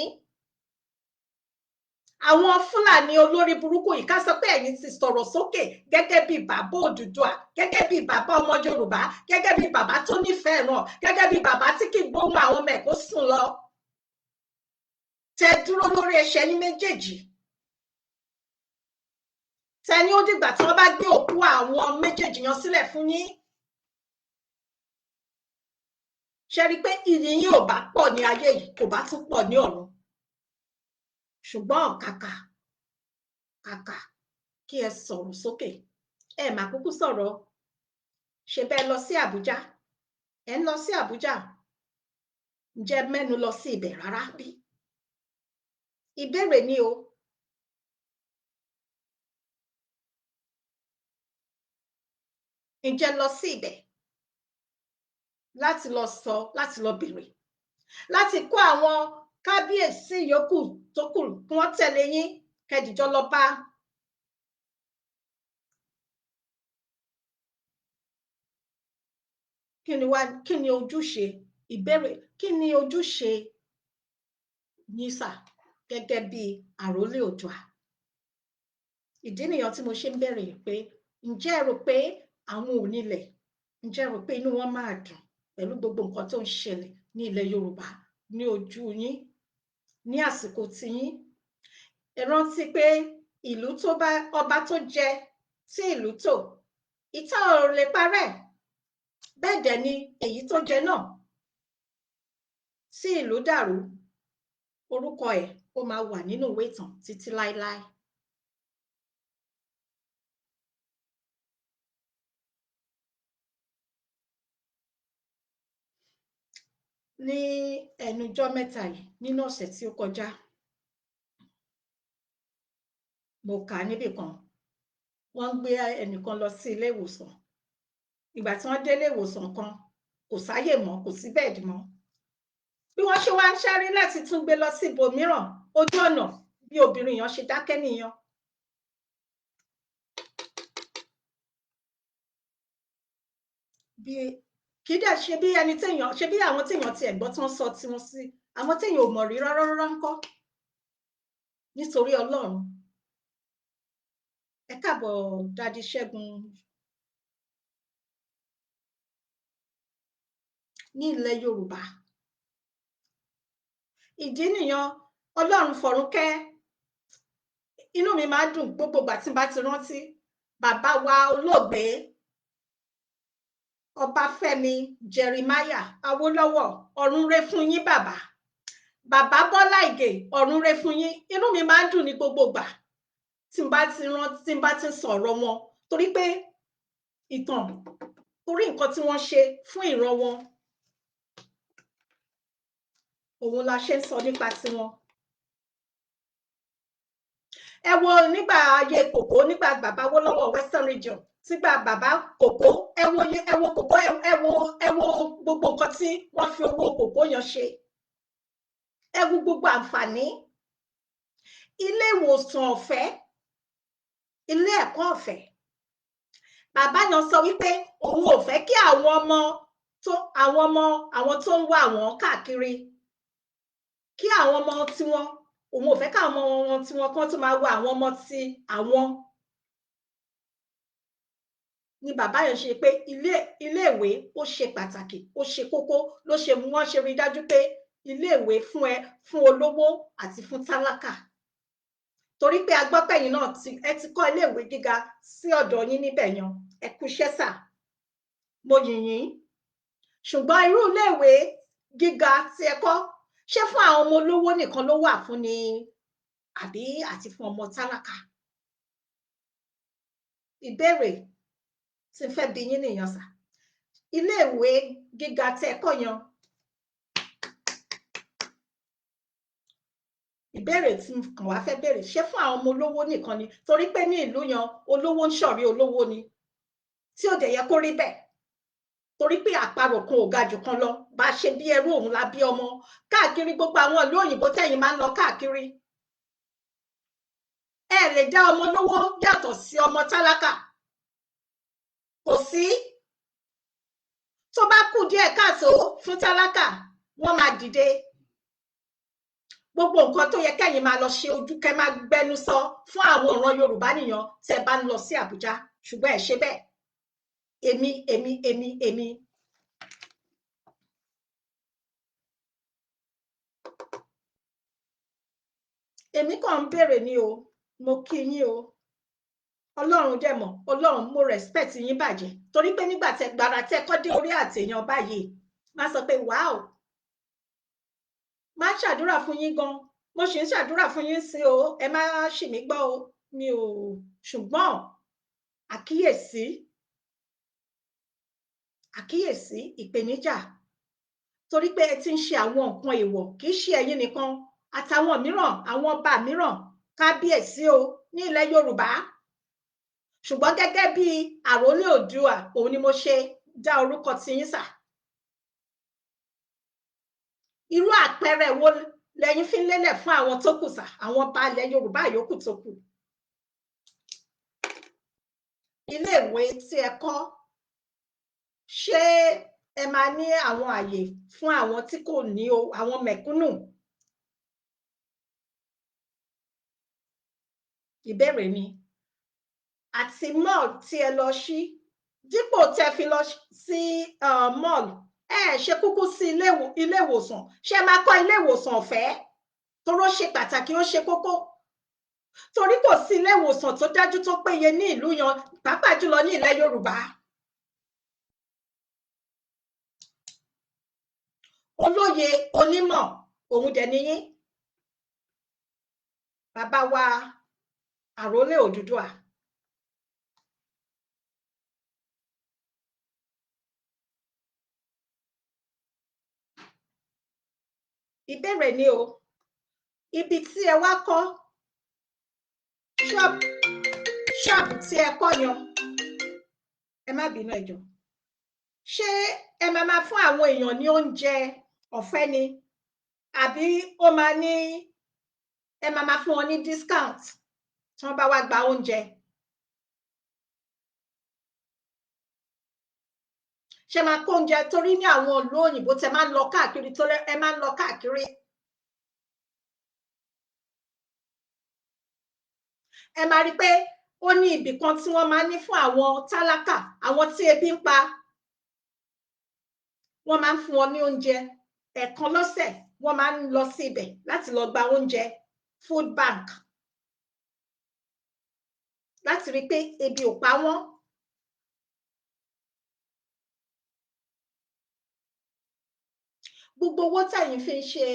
àwọn Fúlàní olórí burúkú yìí, ká sọ pé ẹ̀yin ti sọ̀rọ̀ sókè gẹ́gẹ́ bí bàbá Odùduwà, gẹ́gẹ́ bí bàbá ọmọ Yorùbá, gẹ́gẹ́ bí bàbá tó nífẹ̀ẹ́ ràn, gẹ́gẹ́ bí bàbá tí kì í gbóhùn àwọn ọmọ ẹ̀ kó sùn lọ. Tẹ dúró lórí ẹsẹ̀ yín méjèèjì. Tẹ ní ó dìgbà tí wọ́n bá gbé òkú àwọn méjèèjì yan sílẹ̀ fún yín. Ṣe rí i pé iyì yín ò bá pọ̀ ní ayé yìí, kò bá tún pọ̀ ní ọ̀run. Ṣùgbọ́n kàkà kàkà kí ẹ sọ̀rọ̀ sókè, ẹ má kúkú sọ̀rọ̀. Ṣe bẹ́ẹ̀ lọ sí Àbújá, ẹ ń lọ sí Àbújá, ǹjẹ́ mẹ́nu lọ sí ibẹ̀ rárá bí? Ìbéèrè ni o. Ǹjẹ́ lọ sí ibẹ̀ láti lọ sọ, láti lọ bèrè, láti kó àwọn kábíyèsí yòókù tó kù kí wọ́n tẹ̀lé yín kẹdìjọ́ lọ bá kí ni ojúṣe? Ìbéèrè, kí ni ojúṣe yín sà gẹ́gẹ́ bí àrólé Oòduà? Ìdí nìyẹn tí mo ṣe ń bẹ̀rẹ̀ pé ǹjẹ́ ẹ rò pé àwọn onílẹ̀, ǹjẹ́ ẹ rò pé inú wọn máa dùn pẹ̀lú gbogbo nǹkan tó ń ṣẹlẹ̀ ní ilẹ̀ Yorùbá ní ojú yín ní àsìkò tiyín? Ẹ rántí pé ìlú tó bá ọba tó jẹ tí ìlú tò, ìtàn ò lè parẹ́. Bẹ́ẹ̀ dẹ̀ ni èyí tó jẹ náà tí ìlú dàrú, orúkọ ẹ̀ ó máa wà nínú ìwé ìtàn títí láéláé. Ní ẹnujọ́ mẹ́ta yìí, nínú ọ̀sẹ̀ tí ó kọjá, mo kà á níbì kan, wọ́n ń gbé ẹnìkan lọ sí ilé ìwòsàn. Ìgbà tí wọ́n dé ilé ìwòsàn kan, kò sáyè mọ́, kò sí bẹ́ẹ̀dì mọ́. Bí wọ́n ṣe wá ń sáré láti tún gbé lọ sí ibòmíràn, ojú ọ̀nà bí obìnrin yẹn ṣe dákẹ́ nìyẹn. Bí Kì í dẹ̀ ṣe bí ẹni téèyàn ṣe bí àwọn téèyàn ti ẹ̀gbọ́n tán sọ tiwọn sí, àwọn téèyàn ò mọ̀ rí rárá rárá ń kọ́. Nítorí Ọlọ́run. Ẹ káàbọ̀ Dádì Ṣẹ́gun. Ní ilẹ̀ Yorùbá. Ìdí nìyẹn, Ọlọ́run fọ̀run kẹ́. Inú mi máa ń dùn gbogbo ìgbà tí n bá ti rántí bàbá wa olóògbé Ọbáfẹ́mi Jeremiah Awólọ́wọ̀, ọ̀run re fún yín bàbá. Bàbá Bọ́lá Ìgè, ọ̀run re fún yín. Inú mi máa ń dùn ní gbogbo ìgbà tí n bá ti rántí, tí n bá ti sọ̀rọ̀ wọn, torí pé ìtàn, torí nǹkan tí wọ́n ṣe fún ìran wọn, òun la ṣe ń sọ nípa tiwọn. Ẹ wo nígbà ayé kòkó, nígbà bàbá Awólọ́wọ̀ Western Region, sígbà bàbá kòkó, ẹ wo ẹ wo kòkó, ẹ wo gbogbo nǹkan tí wọ́n fi owó kòkó yẹn ṣe. Ẹ wo gbogbo àǹfààní, ilé ìwòsàn ọ̀fẹ́, ilé ẹ̀kọ́ ọ̀fẹ́. Bàbá yẹn sọ wípé òun ò fẹ́ kí àwọn ọmọ tó àwọn ọmọ àwọn tó ń wá àwọn káàkiri, kí àwọn ọmọ tiwọn, òun ò fẹ́ káwọn ọmọ wọn tiwọn kán tó máa wá àwọn ọmọ ti àwọn. Ni bàbá yẹn ṣe pé iléèwé ó ṣe pàtàkì, ó ṣe kókó, ló ṣe wọ́n ṣe rí dájú pé iléèwé fún ẹ, fún olówó àti fún tálákà. Torí pé agbọ́pẹ̀yìn náà ẹ ti kọ́ iléèwé gíga sí ọ̀dọ̀ yín níbẹ̀ yẹn, ẹ kú iṣẹ́ sà, mo yìn yín. Ṣùgbọ́n irú iléèwé gíga tí ẹ kọ́, ṣé fún àwọn ọmọ olówó nìkan ló wà fún ni àbí àti fún ọmọ tálákà? Ìbéèrè tí n fẹ́ bi yín nìyẹn sà. Iléèwé gíga tí ẹ kọ́ yẹn, ìbéèrè tí n kàn wá fẹ́ béèrè, ṣé fún àwọn ọmọ olówó nìkan ni? Torí pé ní ìlú yẹn, olówó ń ṣọ̀rí olówó ni, tí ò dẹ̀ yẹ kó rí bẹ́ẹ̀. Torí pé àparò kan ò ga jù kan lọ, bá a ṣe bí ẹrú òun la bí ọmọ. Káàkiri gbogbo àwọn ìlú òyìnbó tẹ̀yin máa ń lọ káàkiri, ẹ lè dá ọmọ olówó yàtọ̀ sí ọmọ tálákà. Kò sí. Tó bá kù díẹ̀ káàtó fún tálákà, wọ́n máa dìde. Gbogbo nǹkan tó yẹ kẹ́yìn máa lọ ṣe ojú kẹ́ máa gbẹnu sọ fún àwọn ọ̀ràn Yorùbá nìyẹn tẹ́ bá ń lọ sí Àbújá, ṣùgbọ́n ẹ ṣe bẹ́ẹ̀. Èmi, èmi, èmi, èmi. Èmi kàn ń béèrè ni o, mo kí yín o. Ọlọ́run dẹ̀ mọ̀, Ọlọ́run mo respect yín bàjẹ́. Torí pé nígbà tẹ́ gbàrà tẹ́ kọ́ dé orí àtẹ̀yàn báyìí, má sọ pé wow. Má ṣàdúrà fún yín gan. Mo sì ń ṣàdúrà fún yín sí o, ẹ má ṣì mí gbọ́ o, mi ò, ṣùgbọ́n àkíyèsí, àkíyèsí ìpèníjà. Torí pé ẹ ti ń ṣe àwọn nǹkan èèwọ̀, kì í ṣe ẹ̀yin nìkan, àtàwọn mìíràn, àwọn ọba mìíràn, kábíyèsí o ní ilẹ̀ Yorùbá. Ṣùgbọ́n gẹ́gẹ́ bí àrólé Oòduà, òun ni mo ṣe dá orúkọ tiyín sà. Irú àpẹẹrẹ wo lẹ̀yin fi ń lélẹ̀ fún àwọn tó kù sà, àwọn ọba ilẹ̀ Yorùbá yòókù tó kù? Iléèwé tí ẹ kọ́, ṣé ẹ máa ní àwọn àyè fún àwọn tí kò ní o, àwọn mẹ̀kúnnù? Ìbéèrè mi. Àti mall tí ẹ lọ sí, dípò tẹ́ fi lọ sí mall, ẹ ṣe kúkú sí ilé ìwòsàn. Ṣé ẹ máa kọ́ ilé ìwòsàn ọ̀fẹ́? Toró ṣe pàtàkì, ó ṣe kókó. Torí kò sí ilé ìwòsàn tó dájú tó péye ní ìlú yẹn, pàápàá jùlọ ní ilẹ̀ Yorùbá. Olóye onímọ̀ òun dẹ̀ ni yín. Bàbá wa Àrólé Odùduwà. Ìbéèrè ni o, ibi tí ẹ wá kọ́, ṣọ́ọ̀bù tí ẹ kọ́ yan, ẹ má bínú ẹ jọ̀ọ́. Ṣé ẹ máa máa fún àwọn èèyàn ní oúnjẹ ọ̀fẹ́ ni? Àbí ó máa ní ẹ máa máa fún wọn ní discount tí wọ́n bá wá gba oúnjẹ? Ṣe máa kó oúnjẹ torí ní àwọn ìlú òyìnbó tẹ máa ń lọ káàkiri, tó ẹ máa ń lọ káàkiri. Ẹ máa rí pé ó ní ibì kan tí wọ́n máa ń ní fún àwọn tálákà, àwọn tí ebi ń pa. Wọ́n máa ń fún wọn ní oúnjẹ ẹ̀ẹ̀kan lọ́sẹ̀, wọ́n máa ń lọ sí ibẹ̀ láti lọ gba oúnjẹ, food bank, láti rí pé ebi ò pa wọ́n. Gbogbo owó tẹ̀yin fi ń ṣe,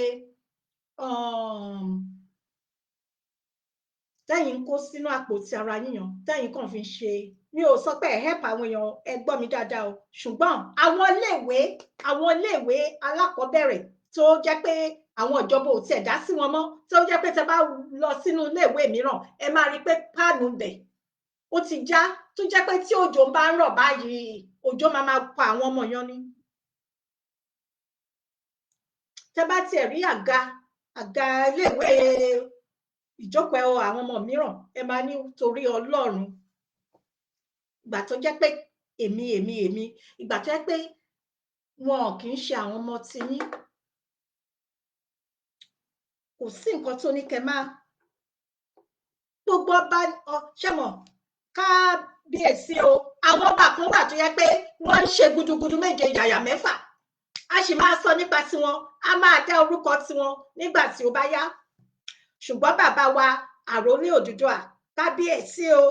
tẹ̀yin ń kó sínú àpò ti ara yíyan, tẹ̀yin kàn fi ń ṣe, mi ò sọ pé ẹ help àwọn èèyàn, ẹ gbọ́ mi dáadáa o, ṣùgbọ́n àwọn iléèwé alákọ̀ọ́bẹ̀rẹ̀ tó jẹ́ pé àwọn ìjọba ò tiẹ̀ dá sí wọn mọ́, tó jẹ́ pé tẹ bá lọ sínú iléèwé mìíràn ẹ máa rí i pé páànù bẹ̀ ó ti já, tó jẹ́ pé tí òjò bá ń rọ̀ báyìí òjò máa máa pa àwọn ọmọ yẹn ni. Tẹ bá tiẹ̀ rí àga iléèwé ìjókòó àwọn ọmọ mìíràn ẹ máa ní torí Ọlọ́run. Ìgbà tó jẹ́ pé èmi ìgbà tó jẹ́ pé wọn kì í ṣe àwọn ọmọ tiyín, kò sí nǹkan tó ní kẹ́ máa gbogbo ọba ṣẹmọ kábíyèsí o. Àwọn ọba kan wà tó yẹ pé wọ́n ń ṣe gudugudu méje yàyà mẹ́fà, a sì máa sọ nípa tiwọn, a máa dá orúkọ tiwọn nígbà tí ó bá yá. Ṣùgbọ́n bàbá wa àròlé Odùduwà kábíyèsí o,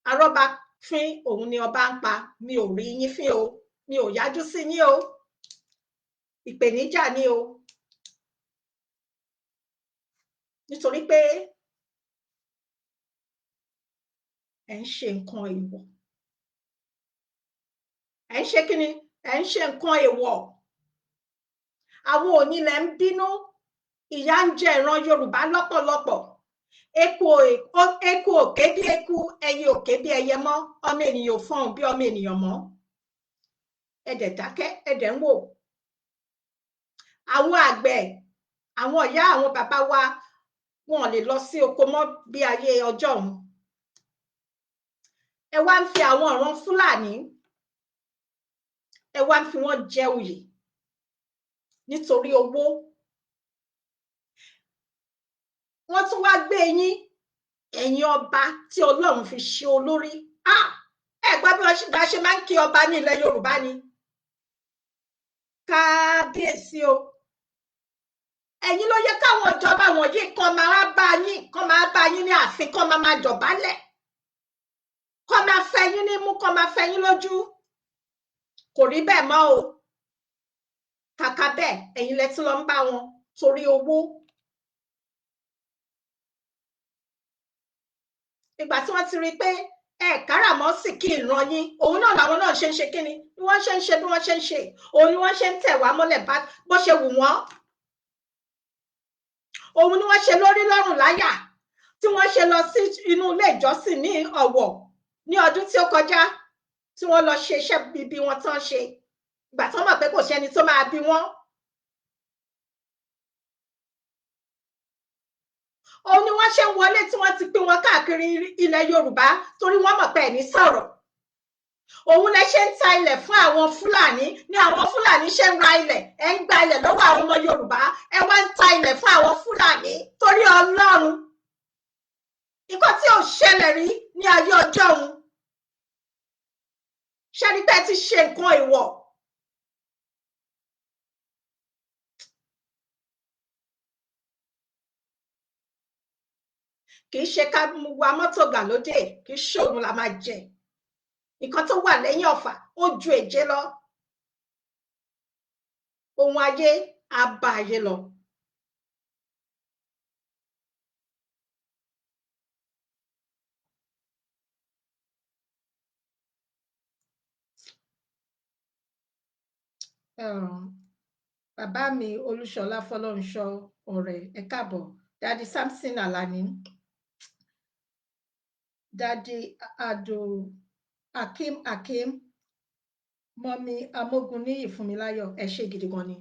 arọ́ba fín òun ni ọba ń pa, mi ò rí yín fín o, mi ò yájú sí yín o, ìpèníjà ni o, nítorí pé ẹ ń ṣe nǹkan èèwọ̀. Ẹ ń ṣe kíni? Ẹ ń ṣe nǹkan èèwọ̀. Àwọn onílẹ̀ ń bínú, ìyà ń jẹ ìran Yorùbá lọ́pọ̀lọpọ̀. Eku òkè bí eku, ẹyẹ òkè bí ẹyẹ mọ́, ọmọ ènìyàn ò fọhùn bí ọmọ ènìyàn mọ́. Ẹ dẹ̀ dákẹ́, ẹ dẹ̀ ń wò. Àwọn àgbẹ̀, àwọn ìyá, àwọn bàbá wa, wọn ò lè lọ sí oko mọ́ bí ayé ọjọ́ òun. Ẹ wá ń fi àwọn ọ̀ràn Fúlàní, ẹ wá ń fi wọ́n jẹ oyè nítorí owó. Wọ́n tún wá gbé yín, ẹ̀yin ọba tí Ọlọ́run fi ṣe olórí. Ẹ gbọ́ bí wọ́n ṣe máa ń kí ọba ní ilẹ̀ Yorùbá ni. Kábíyèsí o. Ẹ̀yin ló yẹ káwọn ìjọba wọ̀nyí kan máa bá yín, kan máa bá yín ní ààfin, kan máa máa dọ̀bálẹ̀, kan máa fẹ́ yín nímú, kan máa fẹ́ yín lójú. Kò rí bẹ́ẹ̀ mọ́ o. Kàkà bẹ́ẹ̀, ẹ̀yin lẹ tún lọ ń bá wọn torí owó. Ìgbà tí wọ́n ti rí i pé ẹ káràmọ́sì kí ìran yín, òun náà làwọn náà ṣe ń ṣe kíni, bí wọ́n ṣe ń ṣe bí wọ́n ṣe ń ṣe, òun ni wọ́n ṣe ń tẹ̀ wá mọ́lẹ̀ bó ṣe wù wọ́n. Òun ni wọ́n ṣe lórí lọ́rùn láyà tí wọ́n ṣe lọ sí inú ilé ìjọsìn ní Ọ̀wọ̀ ní ọdún tí ó kọjá, tí wọ́n lọ ṣe iṣẹ́ bíbí wọn tán ṣe. Ìgbà tí wọ́n mọ̀ pé kò sẹ́ni tó máa bí wọ́n. Òun ni wọ́n ṣe ń wọlé tí wọ́n ti pín wọn káàkiri ilẹ̀ Yorùbá torí wọ́n mọ̀ pé ẹ̀ ní sọ̀rọ̀. Òun lẹ ṣe ń ta ilẹ̀ fún àwọn Fúlàní, ní àwọn Fúlàní ṣe ń ra ilẹ̀, ẹ ń gba ilẹ̀ lọ́wọ́ àwọn ọmọ Yorùbá, ẹ wá ń ta ilẹ̀ fún àwọn Fúlàní torí Ọlọ́run. Nǹkan tí ò ṣẹlẹ̀ rí ní ayé ọjọ́ òun. Ṣé ni pé ẹ ti ṣe nǹkan èèwọ̀? Kì í ṣe ká wa mọ́tò gbàlódé, kì í ṣòun la máa jẹ. Nǹkan tó wà lẹ́yìn ọ̀fà ó ju èje lọ. Ohun ayé á bá ayé lọ. Bàbá mi Olúṣọlá Fọlọ́runṣọ́ ọ̀rẹ́, ẹ káàbọ̀. Daddy Samson Alani, Daddy Ado Akim Akim, mọ́mí Amógunníyì Fúnmiláyọ̀, ẹ ṣé gidi gan ni.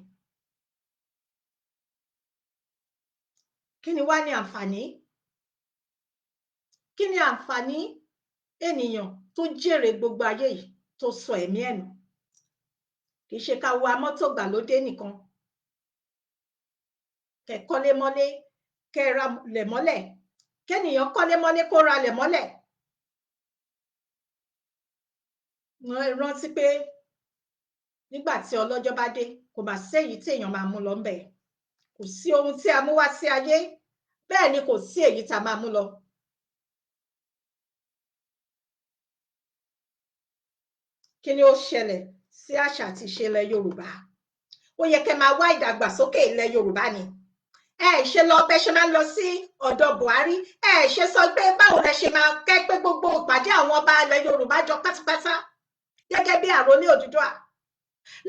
Kí ni wá ní àǹfààní? Kí ni àǹfààní ènìyàn tó jèrè gbogbo ayé yìí tó sọ ẹ̀mí ẹ̀ nù? Kì í ṣe ká wa mọ́tò gbàlódé nìkan. Kẹ́ kọ́lé mọ́lé, kẹ́ ra lẹ̀ mọ́lẹ̀, kẹ́nìyàn kọ́lé mọ́lé kó ra lẹ̀ mọ́lẹ̀. Rántí pé nígbà tí ọlọ́jọ́ bá dé, kò mà sí èyí tí èèyàn máa mú lọ ńbẹ̀. Kò sí ohun tí a mú wá sí ayé, bẹ́ẹ̀ ni kò sí èyí tá a máa mú lọ. Kí ni ó ṣẹlẹ̀ sí àṣà àti ìṣe ilẹ̀ Yorùbá? Ó yẹ kẹ́ máa wá ìdàgbàsókè ilẹ̀ Yorùbá ni. Ẹ ṣe lọ bẹ ṣe máa ń lọ sí ọ̀dọ̀ Buhari, ẹ ṣe sọ pé báwo lẹ ṣe máa kẹ́ pé gbogbo ìpàdé àwọn ọba ilẹ̀ Yorùbá jọ pátápátá gẹ́gẹ́ bí àròlé Odùduwà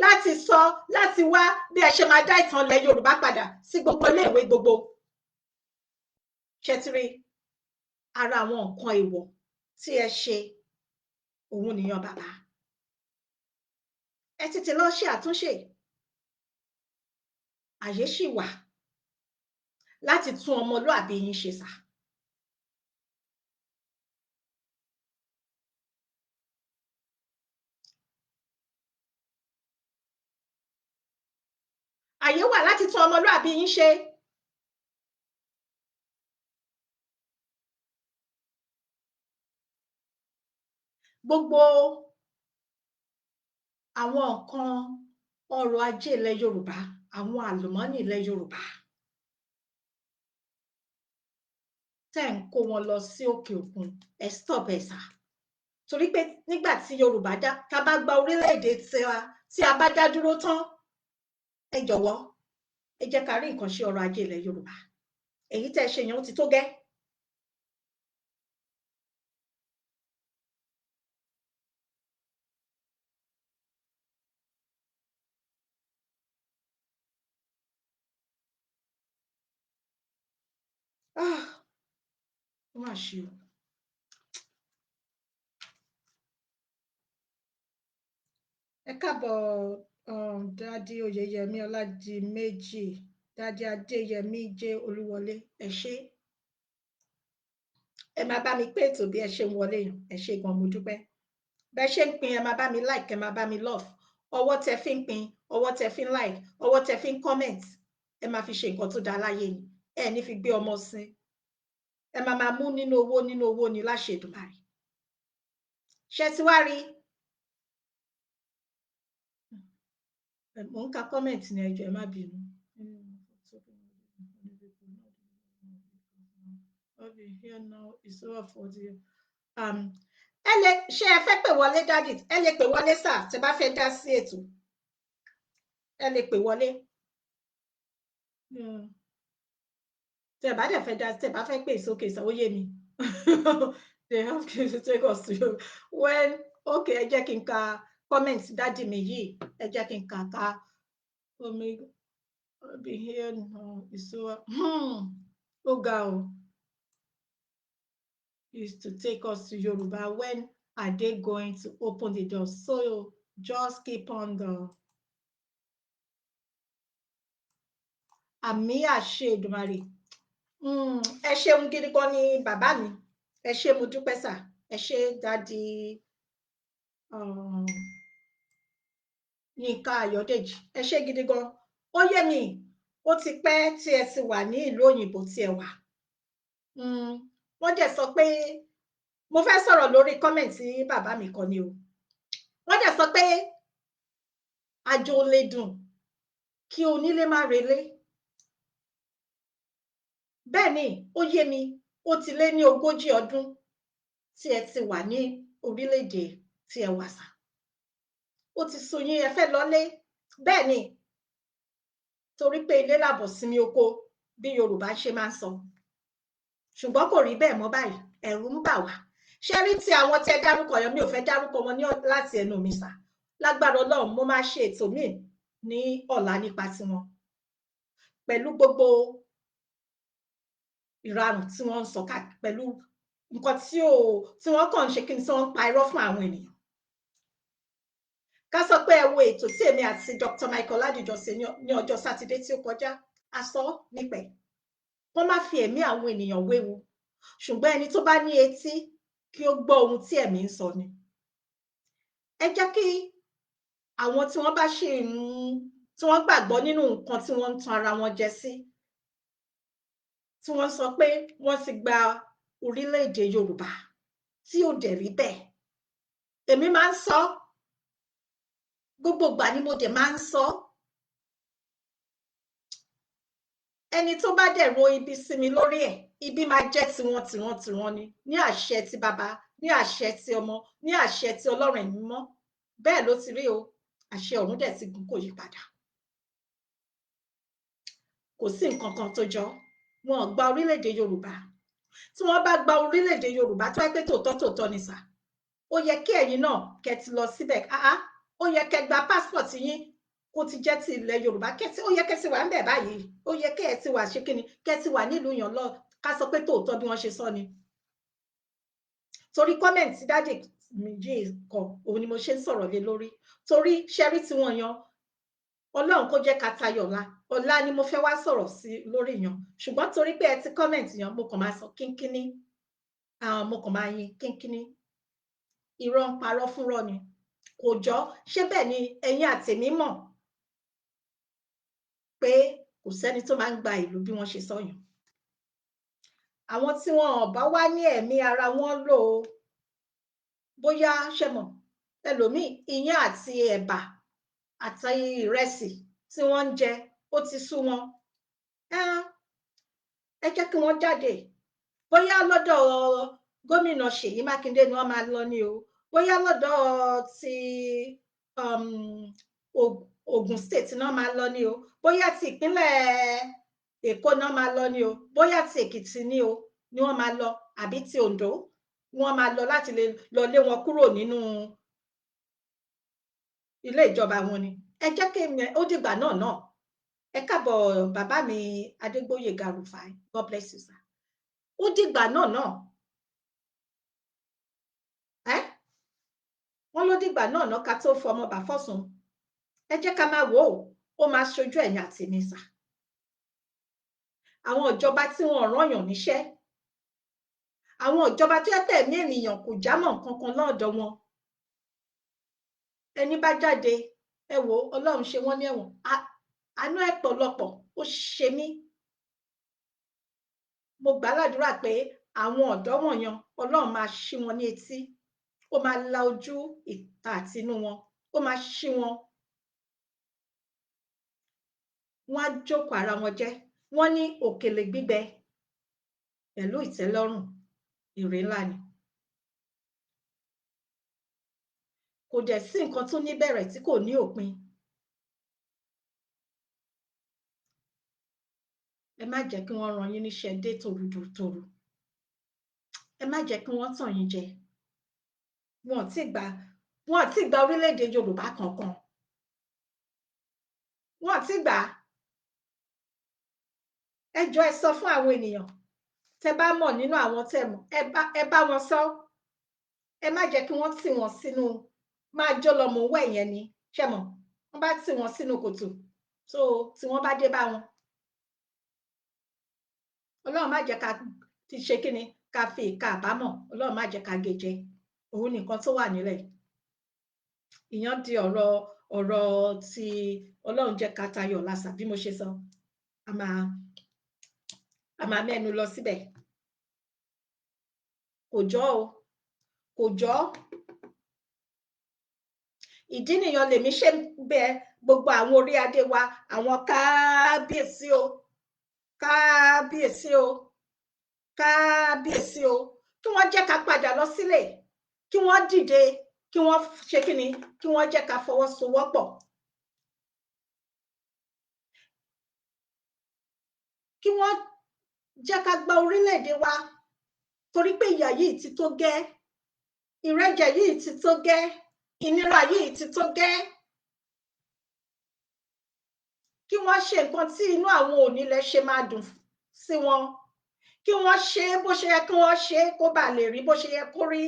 láti sọ, láti wá bí ẹ ṣe máa dá ìtàn ilẹ̀ Yorùbá padà sí gbogbo iléèwé gbogbo. Ṣẹtiri ara àwọn nǹkan èèwọ̀ tí ẹ ṣe òun nìyàn bàbá. Ẹ tètè lọ ṣe àtúnṣe. Àyè ṣì wà láti tún ọmọlúàbí yín ṣe sà. Àyè wà láti tún ọmọlúàbí yín ṣe. Gbogbo àwọn nǹkan ọrọ̀ ajé ilẹ̀ Yorùbá, àwọn àlùmọ́nì ilẹ̀ Yorùbá tẹ́ ń kó wọn lọ sí òkè òkun, ẹ stop ẹ sà. Torí pé nígbà tí Yorùbá dá, tá bá gba orílẹ̀-èdè tiwa, tí a bá dá dúró tán, ẹ jọ̀wọ́ ẹ jẹ́ ká rí nǹkan ṣe ọrọ̀ ajé ilẹ̀ Yorùbá. Èyí tẹ́ ṣe yẹn ó ti tó gẹ́. Ah, ó mà ṣe o. Ẹ káàbọ̀, Dádì Oyèyẹmí Ọládìméjì, Dádì Adéyẹmí J Olúwọlé, ẹ ṣé. Ẹ máa bá mi pé ètò bí ẹ ṣe ń wọlé yàn, ẹ ṣé gan, mo dúpẹ́. Bẹ́ ṣe ń pín, ẹ máa bá mi like, ẹ máa bá mi love. Ọwọ́ tẹ fi ń pín, ọwọ́ tẹ fi ń like, ọwọ́ tẹ fi ń comment, ẹ máa fi ṣe nǹkan tó dáa láyé ni. Ẹ ní fi gbé ọmọ sin. Ẹ máa máa mú nínú owó ni láṣẹ Èdùmàrè. Ṣé ti wá rí? Mo ń ka comment ní, ẹ jọ̀ọ́ ẹ má bínú. Ẹ lè ṣé ẹ fẹ́ pè wọlé dádì, ẹ lè pè wọlé sà tẹ́ bá fẹ́ dá sí ètò. Ẹ lè pè wọlé. Tẹ́ bá dẹ̀ fẹ́ dá, tẹ́ bá fẹ́ pè sókè sà, ó yé mi. They have to take us to when okay, ẹ jẹ́ kí n ka comment dádì mi yìí, ẹ jẹ́ kí n kà ká omi be here now is so ó ga o. Is to take us to Yoruba. When are they going to open the door? So just keep on the àmì àṣẹ Èdùmàrè. Ẹ ṣeun gidi gan ni bàbá mi, ẹ ṣé, mo dúpẹ́ sà, ẹ ṣé dádì Yínká Ayọ̀dèjì, ẹ ṣé gidi gan. Ó yé mi, ó ti pẹ́ tí ẹ ti wà ní ìlú òyìnbó tí ẹ wà. Wọ́n dẹ̀ sọ pé mo fẹ́ sọ̀rọ̀ lórí kọ́mẹ̀ntì bàbá mi kan ni o. Wọ́n dẹ̀ sọ pé àjò lè dùn kí onílé má relé. Bẹ́ẹ̀ ni, ó yé mi, ó ti lé ní 40 ọdún tí ẹ ti wà ní orílẹ̀-èdè tí ẹ wà sà. Ó ti sú yín, ẹ fẹ́ lọlé. Bẹ́ẹ̀ ni, torí pé ilé làbọ̀ sinmi oko bí Yorùbá ṣe máa ń sọ. Ṣùgbọ́n kò rí bẹ́ẹ̀ mọ́ báyìí, ẹ̀rù ń bà wá. Ṣé rí ti àwọn tẹ dárúkọ yẹn, mi ò fẹ́ dárúkọ wọn ní láti ẹnu mi sà. Lágbára Ọlọ́run, mo máa ṣe ètò míì ní ọ̀la nípa tiwọn. Pẹ̀lú gbogbo ìrarùn tí wọ́n ń sọ káàkiri, pẹ̀lú nǹkan tí wọ́n kàn ń ṣe kí ni tí wọ́n ń pa irọ́ fún àwọn ènìyàn. Ká sọ pé ẹ wo ètò tí èmi àti Dr. Michael Ládìjọ ṣe ní ọjọ́ Sátidé tí ó kọjá, a sọ nípẹ̀. Wọ́n má fi ẹ̀mí àwọn ènìyàn wéwu, ṣùgbọ́n ẹni tó bá ní etí kí ó gbọ́ ohun tí ẹ̀mí ń sọ ni. Ẹ jẹ́ kí Àwọn tí wọ́n bá ṣì ń tí wọ́n gbàgbọ́ nínú nǹkan tí wọ́n ń tan ara wọn jẹ sí, tí wọ́n sọ pé wọ́n ti gba orílẹ̀-èdè Yorùbá tí ò dẹ̀ rí bẹ́ẹ̀. Èmi máa ń sọ, gbogbo ìgbà ni mo dẹ̀ máa ń sọ. Ẹni tó bá dẹ̀ ro ibi sí mi lórí ẹ̀, ibi máa jẹ́ tiwọn tiwọn tiwọn ni, ní àṣẹ ti bàbá, ní àṣẹ ti ọmọ, ní àṣẹ ti Ọlọ́run ẹ̀mí mímọ́. Bẹ́ẹ̀ ló ti rí o, àṣẹ ọ̀run dẹ̀ ti gùn kò yí padà. Kò sí nǹkan kan tó jọ, wọn ò gba orílẹ̀-èdè Yorùbá. Tí wọ́n bá gba orílẹ̀-èdè Yorùbá tó wáyé pé tòótọ́ tòótọ́ ni sà, ó yẹ kí ẹ̀yin náà kẹ́ ti lọ síbẹ̀. Áá, ó yẹ kẹ́ gba passport yín kó ti jẹ́ ti ilẹ̀ Yorùbá, kẹ́ ti ó yẹ kẹ́ ti wà ńbẹ̀ báyìí, ó yẹ kẹ́ ẹ ti wà ṣé kíni, kẹ́ ti wà nílùú yàn lọ, ká sọ pé tòótọ́ bí wọ́n ṣe sọ ni. Torí comment tí dáàdì mi yìí kọ, òun ni mo ṣe ń sọ̀rọ̀ lé lórí. Torí ṣẹ́rí tí wọ́n yan, Ọlọ́run kó jẹ́ ká tayọ̀ ọ̀la, ọ̀la ni mo fẹ́ wá sọ̀rọ̀ sí lórí yan. Ṣùgbọ́n torí pé ẹ ti comment yan, mo kàn máa sọ kínkínní, mo kàn máa yin kínkínní. Irọ́ ń parọ́ fúnrọ́ ni, kò jọ. Ṣé bẹ́ẹ̀ ni ẹ̀yin àtèmi mọ̀ pé kò sẹ́ni tó máa ń gba ìlú bí wọ́n ṣe sọ yàn. Àwọn tí wọn ò bá wá ní ẹ̀mí ara wọn lò ó, bóyá ṣe mọ̀, ẹlòmíì iyán àti ẹ̀bà àti ìrẹsì tí wọ́n ń jẹ ó ti sú wọn. Ẹ jẹ́ kí wọ́n jáde. Bóyá lọ́dọ̀ gómìnà Ṣèyí Mákindé ni wọ́n máa lọ ní o, bóyá lọ́dọ̀ ti Ògùn State náà máa lọ ní o, bóyá ti ìpínlẹ̀ Èkó náà máa lọ ní o, bóyá ti Èkìtì ní o ni wọ́n máa lọ, àbí ti Oǹdó wọ́n máa lọ láti lè lọ lé wọn kúrò nínú ilé ìjọba wọn ni. Ẹ jẹ́ kí ó dìgbà náà náà. Ẹ káàbọ̀ bàbá mi Adégbóyèga Rufai, God bless you sir. Ó dìgbà náà náà. Ẹ wọ́n ló dìgbà náà náà ká tó fọmọ bà fọ́sùn. Ẹ jẹ́ ká máa wò ó, ó máa ṣojú ẹ̀yin àti mi sà. Àwọn ìjọba tí wọ́n rányàn níṣẹ́, àwọn ìjọba tó yẹ tẹ̀mí ènìyàn kò jámọ́ nǹkan kan lọ́dọ̀ wọn. Ẹni bá jáde, ẹ wò ó, Ọlọ́run ṣe wọ́n ní ẹ̀wọ̀n. Àánú ẹ̀ pọ̀lọpọ̀, ó ṣe mí. Mo gbà ládùúrà pé àwọn ọ̀dọ́ wọ̀nyẹn, Ọlọ́run máa ṣí wọn ní etí, ó máa la ojú ìta àti inú wọn, ó máa ṣí wọn. Wọ́n á jókòó ara wọn jẹ́, wọ́n ní òkèlè gbígbẹ pẹ̀lú ìtẹ́lọ́rùn, èrè ńlá ni. Kò dẹ̀ sí nǹkan tó ní bẹ̀rẹ̀ tí kò ní òpin. Ẹ má jẹ́ kí wọ́n rán yín níṣẹ́ dé tòrutòru. Ẹ má jẹ́ kí wọ́n tàn yín jẹ. Wọn ò tí gba orílẹ̀-èdè Yorùbá kankan. Wọn ò tí gbà. Ẹ jọ̀ọ́ ẹ sọ fún àwọn ènìyàn tẹ́ bá mọ̀ nínú àwọn tẹ́ mọ̀, ẹ bá wọn sọ. Ẹ má jẹ́ kí wọ́n tì wọ́n sínú máa jó lọ mò ń wẹ̀ yẹn ni, ṣé mọ̀, wọ́n bá tì wọ́n sínú kòtò tó tí wọ́n bá dé bá wọn. Ọlọ́run má jẹ́ ká ti ṣe kíni, ká fi ìka àbámọ̀, Ọlọ́run má jẹ́ ká gé jẹ. Òun nìkan tó wà nílẹ̀. Ìyẹn di ọ̀rọ̀ ọ̀rọ̀ tí Ọlọ́run jẹ́ ká tayọ̀ lásà bí mo ṣe sọ. A máa mẹ́nu lọ síbẹ̀. Kò jọ́ o, kò jọ́. Ìdí nìyẹn lèmi ṣe ń bẹ gbogbo àwọn orí adé wa, àwọn kábíyèsí o, kábíyèsí o, kábíyèsí o, kí wọ́n jẹ́ ká padà lọ sílé, kí wọ́n dìde, kí wọ́n ṣe kíni, kí wọ́n jẹ́ ká fọwọ́sowọ́pọ̀. Kí wọ́n jẹ́ ká gba orílẹ̀-èdè wa, torí pé ìyà yìí ti tó gẹ́, ìrẹ́jẹ yìí ti tó gẹ́, ìnira yìí ti tó gẹ́. Kí wọ́n ṣe nǹkan tí inú àwọn onílẹ̀ ṣe máa dùn sí wọn, kí wọ́n ṣe bó ṣe yẹ kí wọ́n ṣe kó bàa lè rí bó ṣe yẹ kó rí.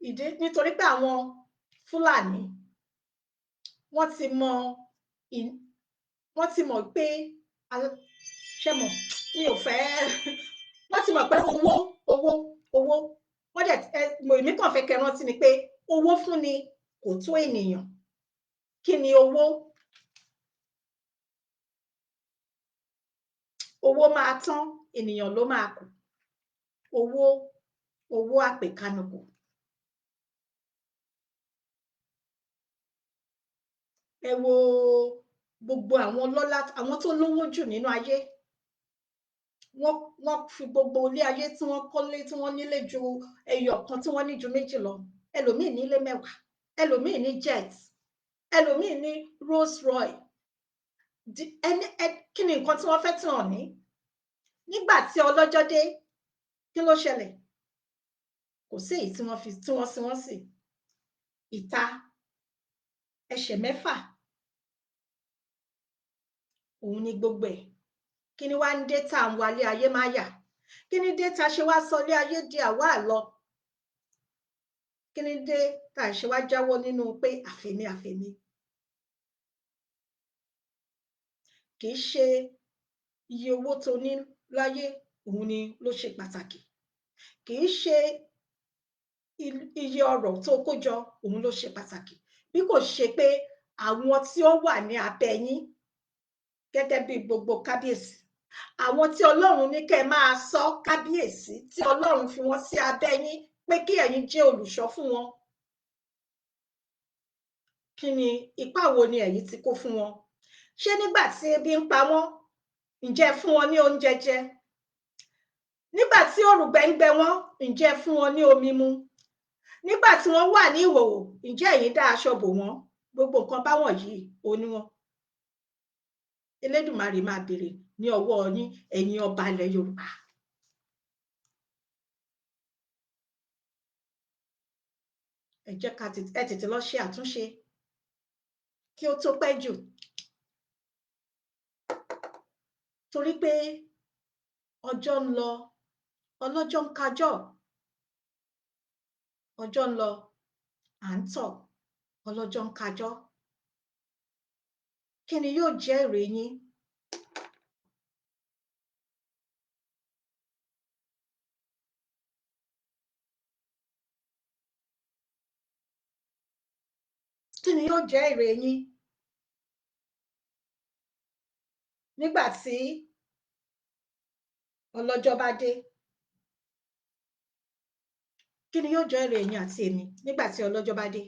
Ìdí nítorí pé àwọn Fúlàní wọ́n ti mọ̀ pé ṣe mọ̀, mi ò fẹ́ Wọ́n ti mọ̀ pé owó owó owó wọ́n dẹ̀ èmi kàn fẹ́ kẹ́ rántí ni pé owó fúnni kò tó ènìyàn. Kí ni owó? Owó máa tán, ènìyàn ló máa kù. Owó owó àpèkánukò. Ẹ wo gbogbo àwọn ọlọ́lá, àwọn tó lówó jù nínú ayé, wọ́n fi gbogbo ilé ayé tí wọ́n kọ́lé, tí wọ́n nílé ju ẹyọ kan, tí wọ́n ní ju méjì lọ. Ẹlòmíì nílé mẹ́wàá, ẹlòmíì ní jet, ẹlòmíì ní Rolls Royce. Kí ni nǹkan tí wọ́n fẹ́ tí wọ́n ní? Nígbà tí ọlọ́jọ́ dé, kí ló ṣẹlẹ̀? Kò sí èyí tí wọ́n fi tí wọ́n sí wọ́n sí ìta ẹsẹ̀ mẹ́fà òun ni gbogbo ẹ̀. Kí ni wá ń dé tá à ń wálé ayé má yà? Kí ni dé tá a ṣe wá sọ ilé ayé di àwa àlọ? Kí ni dé tá a ṣe wá jáwọ́ nínú pé àfẹ̀mí àfẹ̀mí? Kì í ṣe iye owó tó ní láyé òun ni ló ṣe pàtàkì. Kì í ṣe iye ọrọ̀ tó kó jọ òun ló ṣe pàtàkì. Bí kò ṣe pé àwọn tí ó wà ní abẹ́ yín gẹ́gẹ́ bí gbogbo kábíyèsí, àwọn tí Ọlọ́run ní kẹ́ ẹ máa sọ kábíyèsí, tí Ọlọ́run fi wọ́n sí abẹ́ yín pé kí ẹ̀yin jẹ́ olùṣọ́ fún wọn. Kí ni ipá wo ni ẹ̀yin ti kó fún wọn? Ṣé nígbà tí ebi ń pa wọ́n, ǹjẹ́ fún wọn ní oúnjẹ jẹ? Nígbà tí òrùngbẹ ń gbẹ wọ́n, ǹjẹ́ fún wọn ní omi mu? Nígbà tí wọ́n wà ní ìhòòhò, ǹjẹ́ ẹ̀yin dá aṣọ bò wọ́n? Gbogbo nǹkan báwọn yìí ó ní wọn. Elédùmarè máa béèrè ní ọwọ́ yín, ẹ̀yin ọba ilẹ̀ Yorùbá. Ẹ jẹ́ ká ẹ tètè lọ ṣe àtúnṣe kí ó tó pẹ́ jù. Torí pé ọjọ́ ń lọ, ọlọ́jọ́ ń kájọ́. Ọjọ́ ń lọ, à ń tọ̀, ọlọ́jọ́ ń kájọ́. Kí ni yóò jẹ́ èrè yín? Kí ni yóò jẹ́ èrè yín nígbà tí ọlọ́jọ́ bá dé? Kí ni yóò jẹ́ èrè yín àti èmi nígbà tí ọlọ́jọ́ bá dé?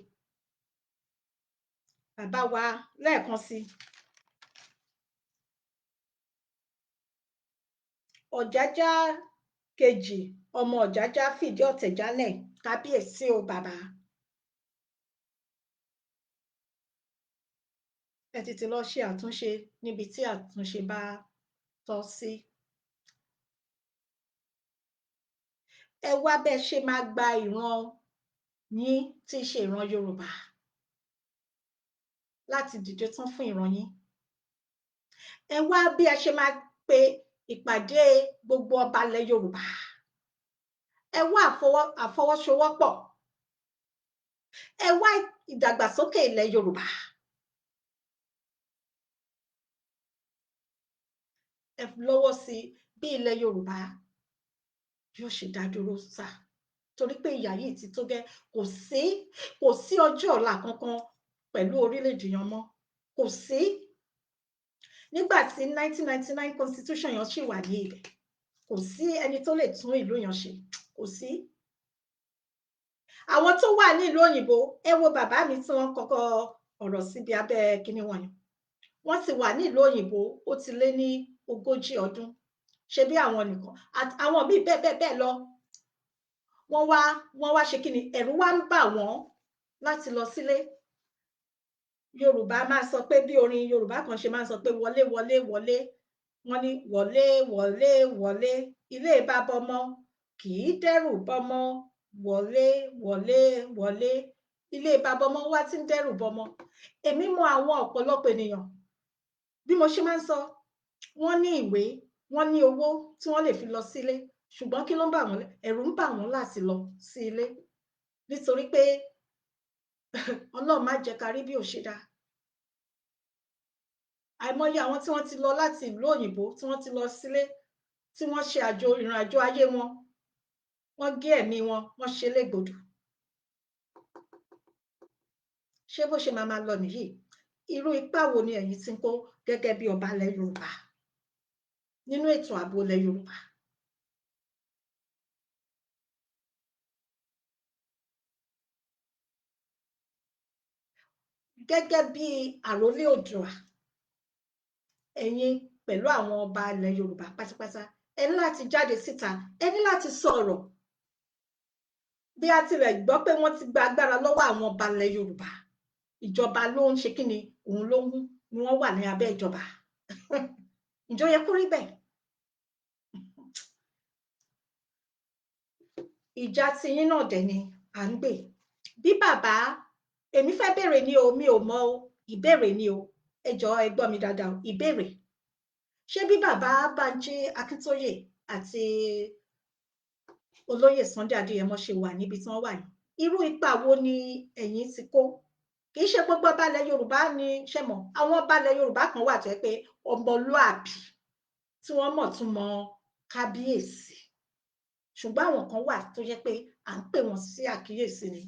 Bàbá wa lẹ́ẹ̀kan sí, Ọ̀jájá kejì ọmọ Ọ̀jájá fìdí ọ̀tẹ̀ jálẹ̀, kábíyèsí o bàbá. Ẹ tètè lọ ṣe àtúnṣe níbi tí àtúnṣe bá tọ́ sí. Ẹ wá bẹ́ ṣe máa gba ìran yín tí í ṣe ìran Yorùbá láti dìde tán fún ìran yín. Ẹ wá bí ẹ ṣe máa pe ìpàdé gbogbo ọba ilẹ̀ Yorùbá. Ẹ wá àfọwọ́sowọ́pọ̀. Ẹ wá ìdàgbàsókè ilẹ̀ Yorùbá. Ẹ lọ́wọ́ sí bí ilẹ̀ Yorùbá yóò ṣe dá dúró sá, torí pé ìyà yìí ti tó gẹ́. Kò sí ọjọ́ ọ̀la kankan pẹ̀lú orílẹ̀-èdè yẹn mọ́, kò sí. Nígbà tí 1999 constitution yẹn ṣì wà ní ibẹ̀, kò sí ẹni tó lè tún ìlú yẹn ṣe, kò sí. Àwọn tó wà ní ìlú òyìnbó, ẹ wo bàbá mi tí wọ́n kọ́kọ́ ọ̀rọ̀ síbi abẹ́ kinní wọn yẹn, wọ́n ti wà ní ìlú òyìnbó ó ti lé ní 40 ọdún. Ṣe bí àwọn nìkan, àwọn míì bẹ́ẹ̀ bẹ́ẹ̀ bẹ́ẹ̀ lọ. Wọ́n wá ṣe kí ni, ẹ̀rù wá ń bà wọ́n láti lọ sílé. Yorùbá máa sọ pé bí orin Yorùbá kan ṣe máa sọ pé wọlé wọlé wọlé, wọ́n ní wọlé wọlé wọlé, ilé bàbá ọmọ kì í dẹ́rù bọ́mọ, wọlé wọlé wọlé, ilé bàbá ọmọ wá ti ń dẹ́rù bọ́mọ. Èmi mọ àwọn ọ̀pọ̀lọpọ̀ ènìyàn, bí mo ṣe máa ń sọ, wọ́n ní ìwé, wọ́n ní owó tí wọ́n lè fi lọ sílé, ṣùgbọ́n kí ló ń bà wọ́n? Ẹ̀rù ń bà wọ́n láti lọ sí ilé, nítorí pé Ọlọ́run má jẹ́ ká rí bí ò ṣe dá. Àìmọye àwọn tí wọ́n ti lọ láti ìlú òyìnbó tí wọ́n ti lọ sílé, tí wọ́n ṣe àjò ìrìnàjò ayé wọn, wọ́n gé ẹ̀mí wọn, wọ́n ṣe légbodò. Ṣé bó ṣe máa máa lọ nìyí? Irú ipá wo ni ẹ̀yin ti ń kó gẹ́gẹ́ bí ọba ilẹ̀ Yorùbá nínú ètò ààbò ilẹ̀ Yorùbá? Gẹ́gẹ́ bí àrólé Oòduà, ẹ̀yin pẹ̀lú àwọn ọba ilẹ̀ Yorùbá pátápátá, ẹ ní láti jáde síta, ẹ ní láti sọ̀rọ̀. Bí a tilẹ̀ gbọ́ pé wọ́n ti gba agbára lọ́wọ́ àwọn ọba ilẹ̀ Yorùbá, ìjọba ló ń ṣe kíni, òun ló ń ni wọ́n wà ní abẹ́ ìjọba. Ǹjẹ́ ó yẹ kó rí bẹ́ẹ̀? Ìjà tiyín náà dẹ̀ ni à ń gbè. Bí bàbá, èmi fẹ́ béèrè ni o, mi ò mọ̀ o, ìbéèrè ni o, ẹ jọ̀ọ́ ẹ gbọ́ mi dáadáa o, ìbéèrè. Ṣé bí bàbá Bánjí Akíntóyè àti olóyè Sunday Adéyẹmọ ṣe wà níbi tí wọ́n wà yìí, irú ipa wo ni ẹ̀yin ti kó? Kì í ṣe gbogbo ọba ilẹ̀ Yorùbá ni ṣe mọ̀, àwọn ọba ilẹ̀ Yorùbá kan wà tó yẹ pé ọmọlúàbí tí wọ́n mọ̀ tún mọ kábíyèsí, ṣùgbọ́n àwọn kan wà tó yẹ pé à ń pè wọ́n sí àkíyèsí ni,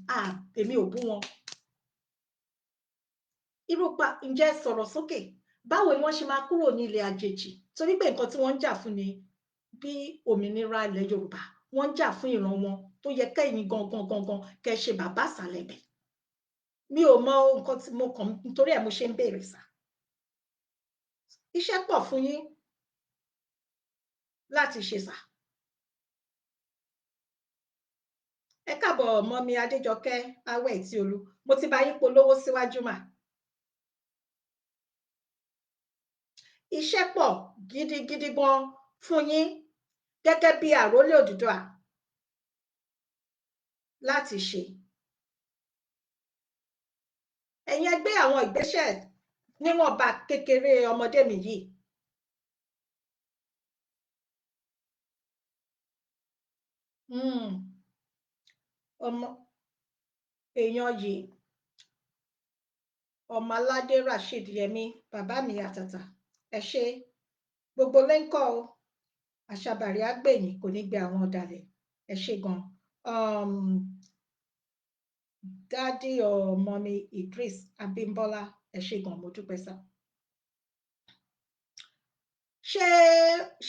èmi ò bú wọn. Irú pa, ǹjẹ́ sọ̀rọ̀ sókè, báwo ni wọ́n ṣe máa kúrò ní ilẹ̀ àjèjì? Torí pé nǹkan tí wọ́n ń jà fún ni bí òmìnira ilẹ̀ Yorùbá, wọ́n ń jà fún ìran wọn tó yẹ kẹ́yìn gangan gangan kẹ́ ṣe bàbá àsàlẹ̀ bẹ̀. Mi ò mọ nǹkan tí mo kàn nítorí ẹ̀ mo ṣe ń béèrè sá. Iṣẹ́ pọ̀ fún yín láti ṣe sá. Ẹ káàbọ̀ mọ́mi Adéjọkẹ́ Awẹ́ Ìtíolú, mo ti bá yín polówó síwájú mà. Iṣẹ́ pọ̀ gidigidi gan fún yín gẹ́gẹ́ bí àrólé Odùduwà láti ṣe. Ẹ̀yin ẹ gbé àwọn ìgbésẹ̀ níwọ̀nba kékeré ọmọdé mi yìí. Ọmọ èèyàn yìí, ọmọ aládé Rasheed Yẹmí, bàbá mi àtàtà, ẹ ṣé gbogbo lẹ́ńkọ́ o, àṣàbàrí àgbẹ̀yìn kò ní gbé àwọn ọ̀dàlẹ̀, ẹ ṣé gan. Dádì ọmọ mi Idris Abímbọ́lá, ẹ ṣé gan, mo dúpẹ́ sá.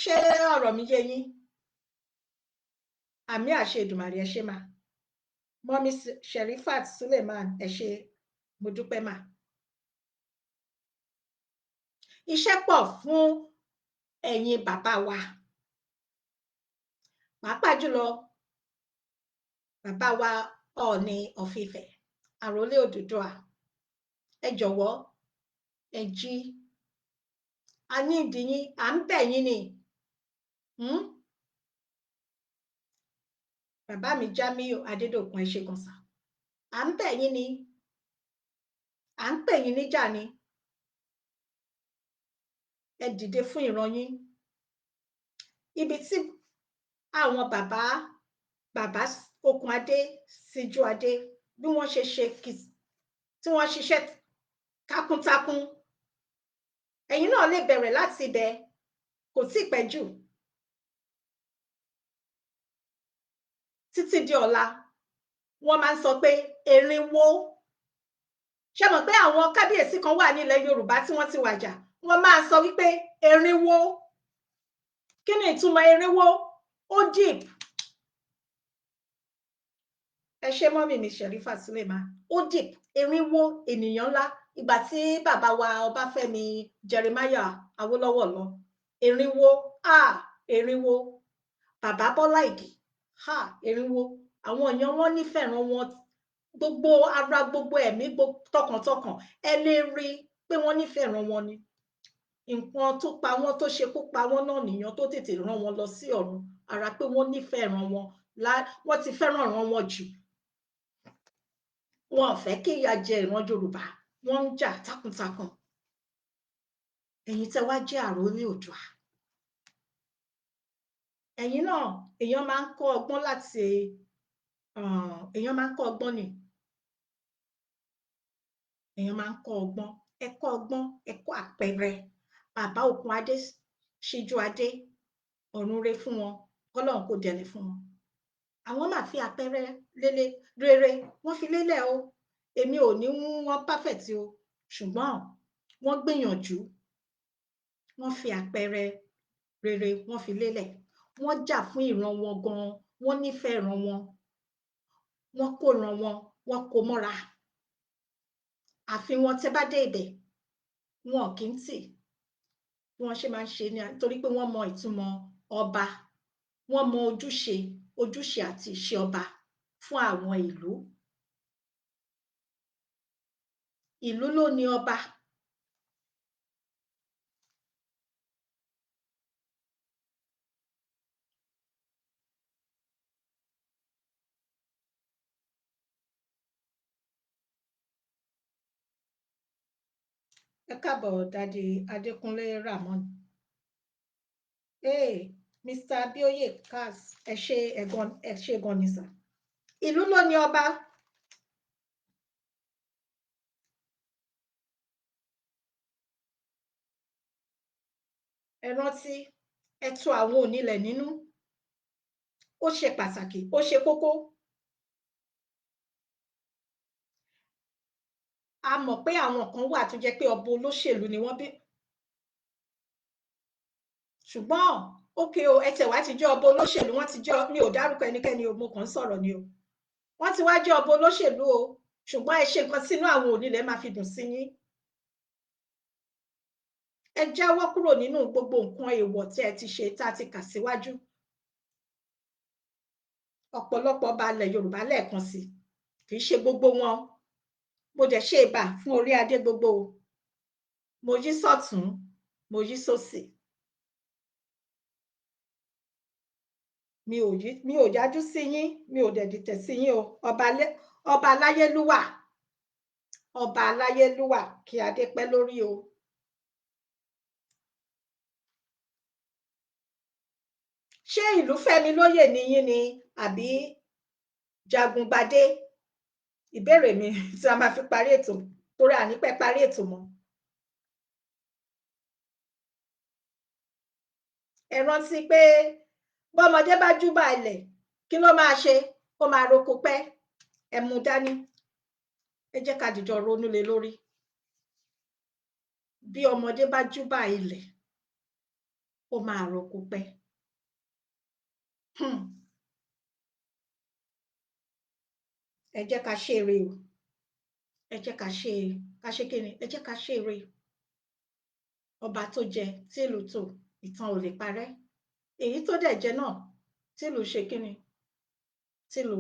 Ṣé ọ̀rọ̀ mi yé yín? Àmì àṣẹ Èdùmàrè, ẹ ṣé mà. Mọ́mí Sherifat Suleiman, ẹ ṣé, mo dúpẹ́ mà. Iṣẹ́ pọ̀ fún ẹ̀yin bàbá wa, pàápàá jùlọ bàbá wa Ọọ̀ni of Ifẹ̀, àrólé Odùduwà. Ẹ jọ̀wọ́ ẹ jí, a ní ìdí yín, à ń bẹ̀ yín ni. Bàbá mi Jamiu Adédòkun, ẹ ṣé gan sà, à ń bẹ̀ yín ni, à ń pè yín níjà ni. Ẹ dìde fún ìran yín. Ibi tí àwọn bàbá bàbá Okùnadé Síjúadé bí wọ́n ṣe ṣe tí wọ́n ṣiṣẹ́ takuntakun, ẹ̀yin náà lè bẹ̀rẹ̀ láti ibẹ̀, kò tíì pẹ́ jù. Títí di ọ̀la wọ́n máa ń sọ pé erinwó. Ṣé mọ̀ pé àwọn kábíyèsí kan wà nílẹ̀ Yorùbá tí wọ́n ti wàjà, wọ́n máa sọ wípé erinwó. Kí ni ìtumọ̀ erinwó? Ó deep. Ẹ ṣé mọ́mì mi Sherifa Suleiman, ó deep. Erinwó ènìyàn ńlá. Ìgbà tí bàbá wa Ọbáfẹ́mi Jeremiah Awólọ́wọ̀ lọ, erinwó, erinwó. Bàbá Bọ́lá Ìgè, erinwó. Àwọn èèyàn wọn nífẹ̀ẹ́ ran wọn, gbogbo ara, gbogbo ẹ̀mí, tọkàntọkàn, ẹ lè rí pé wọ́n nífẹ̀ẹ́ ran wọn ni. Nǹkan tó pa wọ́n, tó ṣekú pa wọ́n náà nìyẹn, tó tètè rán wọn lọ sí ọ̀run. Ara pé wọ́n nífẹ̀ẹ́ ran wọn, wọ́n ti fẹ́ràn ran wọn jù. Wọn ò fẹ́ kí ìyà jẹ ìran Yorùbá, wọ́n ń jà takuntakun. Ẹ̀yin tẹ́ wá jẹ́ àrólé Oòduà, ẹ̀yin náà, èèyàn máa ń kọ́ ọgbọ́n láti èèyàn máa ń kọ́ ọgbọ́n ni, èèyàn máa ń kọ́ ọgbọ́n. Ẹ kọ́ ọgbọ́n, ẹ kọ́ àpẹẹrẹ bàbá Okùnadé Síjúadé. Ọ̀run re fún wọn, kọ́lọ́run kò dẹ̀lẹ̀ fún wọn. Àwọn máa fi àpẹẹrẹ lélẹ̀ rere wọ́n fi lélẹ̀ o. Èmi ò ní wọ́n perfect o, ṣùgbọ́n wọ́n gbìyànjú, wọ́n fi àpẹẹrẹ rere wọ́n fi lélẹ̀. Wọ́n jà fún ìran wọn gan-an, wọ́n nífẹ̀ẹ́ ìran wọn, wọ́n kó ìran wọn, wọ́n kó mọ́ra. Àfi wọn tẹ́ bá dé ibẹ̀, wọn kì í tì. Bí wọ́n ṣe máa ń ṣe ni torí pé wọ́n mọ ìtumọ̀ ọba, wọ́n mọ ojúṣe, ojúṣe àti ìṣe ọba fún àwọn ìlú. Ìlú ló ní ọba. Ẹ káàbọ̀ Daddy Adékúnlé Ramon. Hey, Mr. Abioye Kaz, ẹ ṣé ẹ̀gan, ẹ ṣé gan ni sà. Ìlú ló ní ọba. Ẹ rántí, ẹ tù àwọn onílẹ̀ nínú. Ó ṣe pàtàkì, ó ṣe kókó. A mọ̀ pé àwọn kan wà tó jẹ́ pé ọba olóṣèlú ni wọ́n bí. Ṣùgbọ́n ókè o, ẹ tẹ̀ wá ti jẹ́ ọba olóṣèlú, wọ́n ti jẹ́, mi ò dárúkọ ẹnikẹ́ni o, mo kàn ń sọ̀rọ̀ ni o. Wọ́n ti wá jẹ́ ọba olóṣèlú o, ṣùgbọ́n ẹ ṣe nǹkan sínú àwọn onílẹ̀ máa fi dùn sí yín. Ẹ jáwọ́ kúrò nínú gbogbo nǹkan èèwọ̀ tí ẹ ti ṣe tá a ti kà síwájú. Ọ̀pọ̀lọpọ̀ ọba ilẹ̀ Yorùbá lẹ́ẹ̀kan sí, kì í ṣe gbogbo wọn. Mo dẹ̀ ṣe ìbà fún orí adé gbogbo o. Mo yí sọ́tún, mo yí sósì. Mi ò yájú sí yín, mi ò dẹ̀ dìtẹ̀ sí yín o. Ọba aláyélúwà, ọba aláyélúwà, kí adé pẹ́ lórí o. Ṣé ìlú Fẹ́mi lóyè ni yín ni àbí Jagungbadé? Ìbéèrè mi tí a máa fi parí ètò, torí à ní pẹ́ parí ètò mọ́. Ẹ rántí pé bọ́mọdé bá júbà ilẹ̀, kí ló máa ṣe? Ó máa roko pẹ́. Ẹ mú dání. Ẹ jẹ́ ká dìjọ ronú lé lórí. Bí ọmọdé bá júbà ilẹ̀, ó máa roko pẹ́. Ẹ jẹ́ ká ṣe eré o. Ẹ jẹ́ ká ṣe, ká ṣe kíni? Ẹ jẹ́ ká ṣe eré. Ọba tó jẹ tí ìlú tò, ìtàn ò lè parẹ́. Èyí tó dẹ̀ jẹ náà, tí ìlú ṣe kíni? Tí ìlú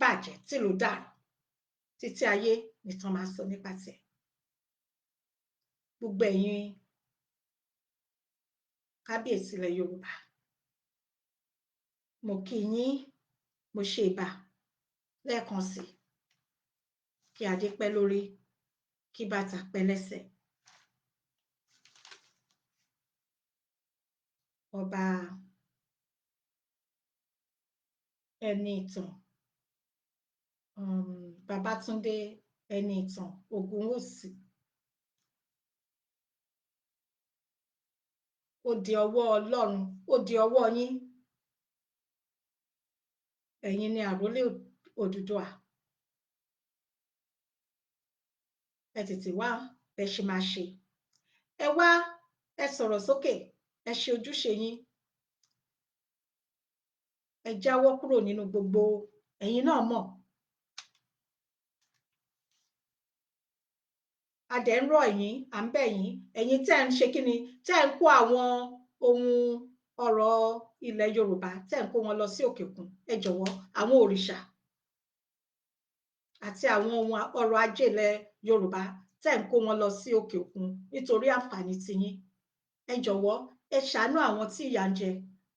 bàjẹ́, tí ìlú dàrú. Títí ayé nìtàn máa sọ nípa tiẹ̀. Gbogbo ẹ̀yin kábíyèsí ilẹ̀ Yorùbá, mo kí yín, mo ṣe ìbà lẹ́ẹ̀kan sí, kí adé pẹ́ lórí, kí bàtà pẹ́ lẹ́sẹ̀. Ọba Ẹniìtàn, Babátúndé Ẹniìtàn Ògúnwùsì, ó di ọwọ́ Ọlọ́run, ó di ọwọ́ yín. Ẹ̀yin ni àrólé Odùduwà. Ẹ tètè wá bẹ ṣe máa ṣe. Ẹ wá, ẹ sọ̀rọ̀ sókè, ẹ ṣe ojúṣe yín. Ẹ jáwọ́ kúrò nínú gbogbo ẹ̀yin náà mọ̀. A dẹ̀ ń rọ̀ yín, à ń bẹ̀ yín. Ẹ̀yin tẹ́ ń ṣe kíni, tẹ́ ń kó àwọn ohun ọ̀rọ̀ ilẹ̀ Yorùbá, tẹ́ ń kó wọn lọ sí òkè òkun. Ẹ jọ̀wọ́, àwọn òrìṣà àti àwọn ohun ọrọ̀ ajé ilẹ̀ Yorùbá tẹ́ ń kó wọn lọ sí òkè òkun nítorí àǹfààní tiyín. Ẹ jọ̀wọ́, ẹ ṣàánú àwọn tí ìyà ń jẹ,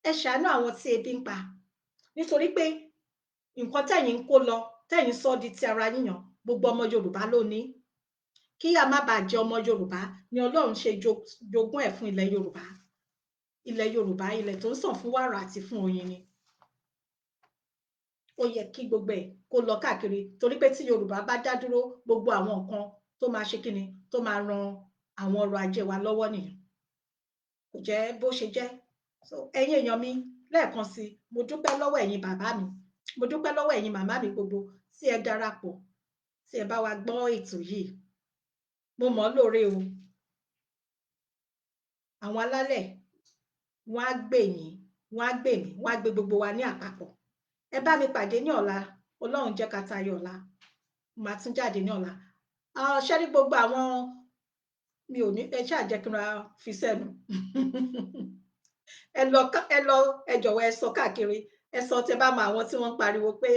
ẹ ṣàánú àwọn tí ebi ń pa. Nítorí pé nǹkan tẹ́yin ń kó lọ, tẹ́yin sọ di ti ara yíyan, gbogbo ọmọ Yorùbá ló ní. Kí a má bàa jẹ ọmọ Yorùbá ni Ọlọ́run ṣe jogún ẹ̀ fún ilẹ̀ Yorùbá. Ilẹ̀ Yorùbá, ilẹ̀ tó ń sàn fún wàrà àti fún oyin ni. Ó yẹ kí gbogbo ẹ̀ kó lọ káàkiri, torí pé tí Yorùbá bá dá dúró, gbogbo àwọn nǹkan tó máa ṣe kíni, tó máa ran àwọn ọrọ̀ ajé wa lọ́wọ́ nìyẹn. Kò jẹ́ bó ṣe jẹ́. So ẹ̀yin èèyàn mi, lẹ́ẹ̀kan sí, mo dúpẹ́ lọ́wọ́ ẹ̀yin bàbá mi, mo dúpẹ́ lọ́wọ́ ẹ̀yin màmá mi gbogbo tí ẹ darapọ̀, tí ẹ bá wa gbọ́ ètò yìí. Mo mọ̀ ọ́ lóore o. Àwọn alálẹ̀ wọ́n á gbè yín, wọ́n á gbè mí, wọ́n á gbé gbogbo wa ní àpapọ̀. Ẹ bá mi pàdé ní ọ̀la. Ọlọ́run jẹ́ ká tayọ ọ̀la. Màá tún jáde ní ọ̀la. Ṣé ní gbogbo àwọn mi ò ní ẹ ṣáà jẹ́ kí n ra fi sẹ́nu. Ẹ lọ, ẹ lọ, ẹ jọ̀wọ́, ẹ sọ káàkiri. Ẹ sọ tẹ bá mọ àwọn tí wọ́n ń pariwo pé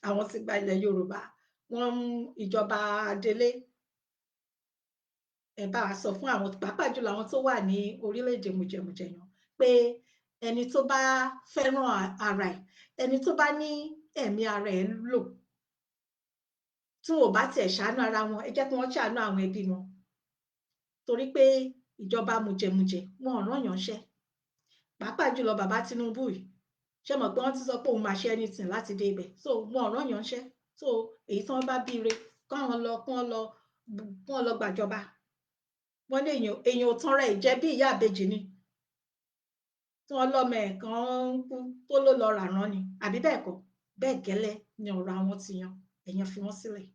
àwọn ti gba ilẹ̀ Yorùbá, wọ́n ń ìjọba adelé. Ẹ bá wa sọ fún àwọn, pàápàá jùlọ àwọn tó wà ní orílẹ̀-èdè mùjẹ̀mùjẹ̀ yàn, pé ẹni tó bá fẹ́ràn ara ẹ̀, ẹni tó bá ní ẹ̀mí ara ẹ̀ lò, tí wọn ò bá tiẹ̀ ṣàánú ara wọn, ẹ jẹ́ kí wọ́n ṣàánú àwọn ẹbí wọn. Torí pé ìjọba mùjẹ̀mùjẹ̀ wọn ò rán yàn ṣẹ́. Pàápàá jùlọ bàbá Tinubu yìí, ṣé mọ̀ pé wọ́n ti sọ pé òun máa ṣe anything láti dé ibẹ̀. So wọn ò rán yàn ṣẹ́. So èyí tí wọ́n bá bíire, káwọn lọ, kí wọ́n lọ, kí wọ́n lọ gbàjọba. Wọ́n ní èèyàn, èèyàn ò tanra ẹ̀ jẹ́ bí ìyá àbejì ni. Tí wọ́n lọ́mọ ẹ̀ kan ń kú tó ló lọ rà rán ni, àbí bẹ́ẹ̀ kọ́, bẹ́ẹ̀ gẹ́lẹ́ ni ọ̀rọ̀ àwọn ti yan. Ẹ̀yàn fi wọ́n sílẹ̀.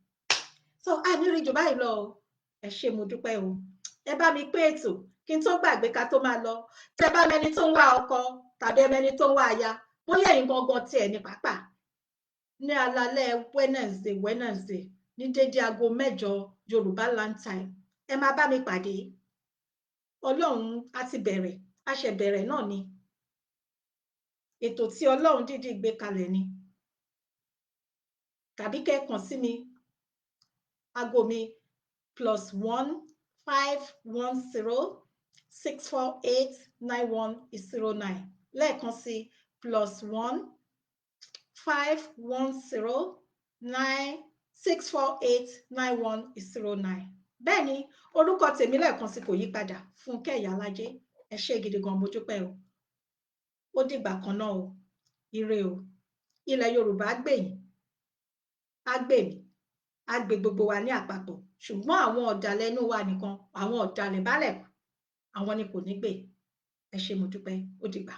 So a ní rí jù báyìí lọ o. Ẹ ṣé, mo dúpẹ́ o. Ẹ bá mi pé ètò kí n tó gbàgbé ká tó máa lọ. Tẹ bá mẹni tó ń wá ọkọ tàbí ẹmẹni tó ń wá aya, bóyá ẹ̀yin gangan tiẹ̀ ní pàápàá. Ní alalẹ́ Wednesday, Wednesday ní dédé aago 8 Yorùbá Land Time, ẹ máa bá mi pàdé. Ọlọ́run á ti bẹ̀rẹ̀, a ṣẹ̀ bẹ̀rẹ̀ náà ni. Ètò tí Ọlọ́run dídì gbé kalẹ̀ ni. Tàbí kẹ́ kàn sí mi, aago mi +1 510 648 9109. Lẹ́ẹ̀kan sí, +1 510 9 648 9109. Bẹ́ẹ̀ ni, orúkọ tèmi lẹ́ẹ̀kan sí kò yí padà, Fúnkẹ́ Ìyálájé. Ẹ ṣé gidi gan, mo dúpẹ́ o. Ó dìgbà kan náà o. Ire o. Ilẹ̀ Yorùbá gbè yín, á gbè mí, á gbé gbogbo wa ní àpapọ̀. Ṣùgbọ́n àwọn ọ̀dàlẹ̀ inú wa nìkan, àwọn ọ̀dàlẹ̀ bálẹ̀, àwọn ni kò ní gbè. Ẹ ṣé, mo dúpẹ́. Ó dìgbà.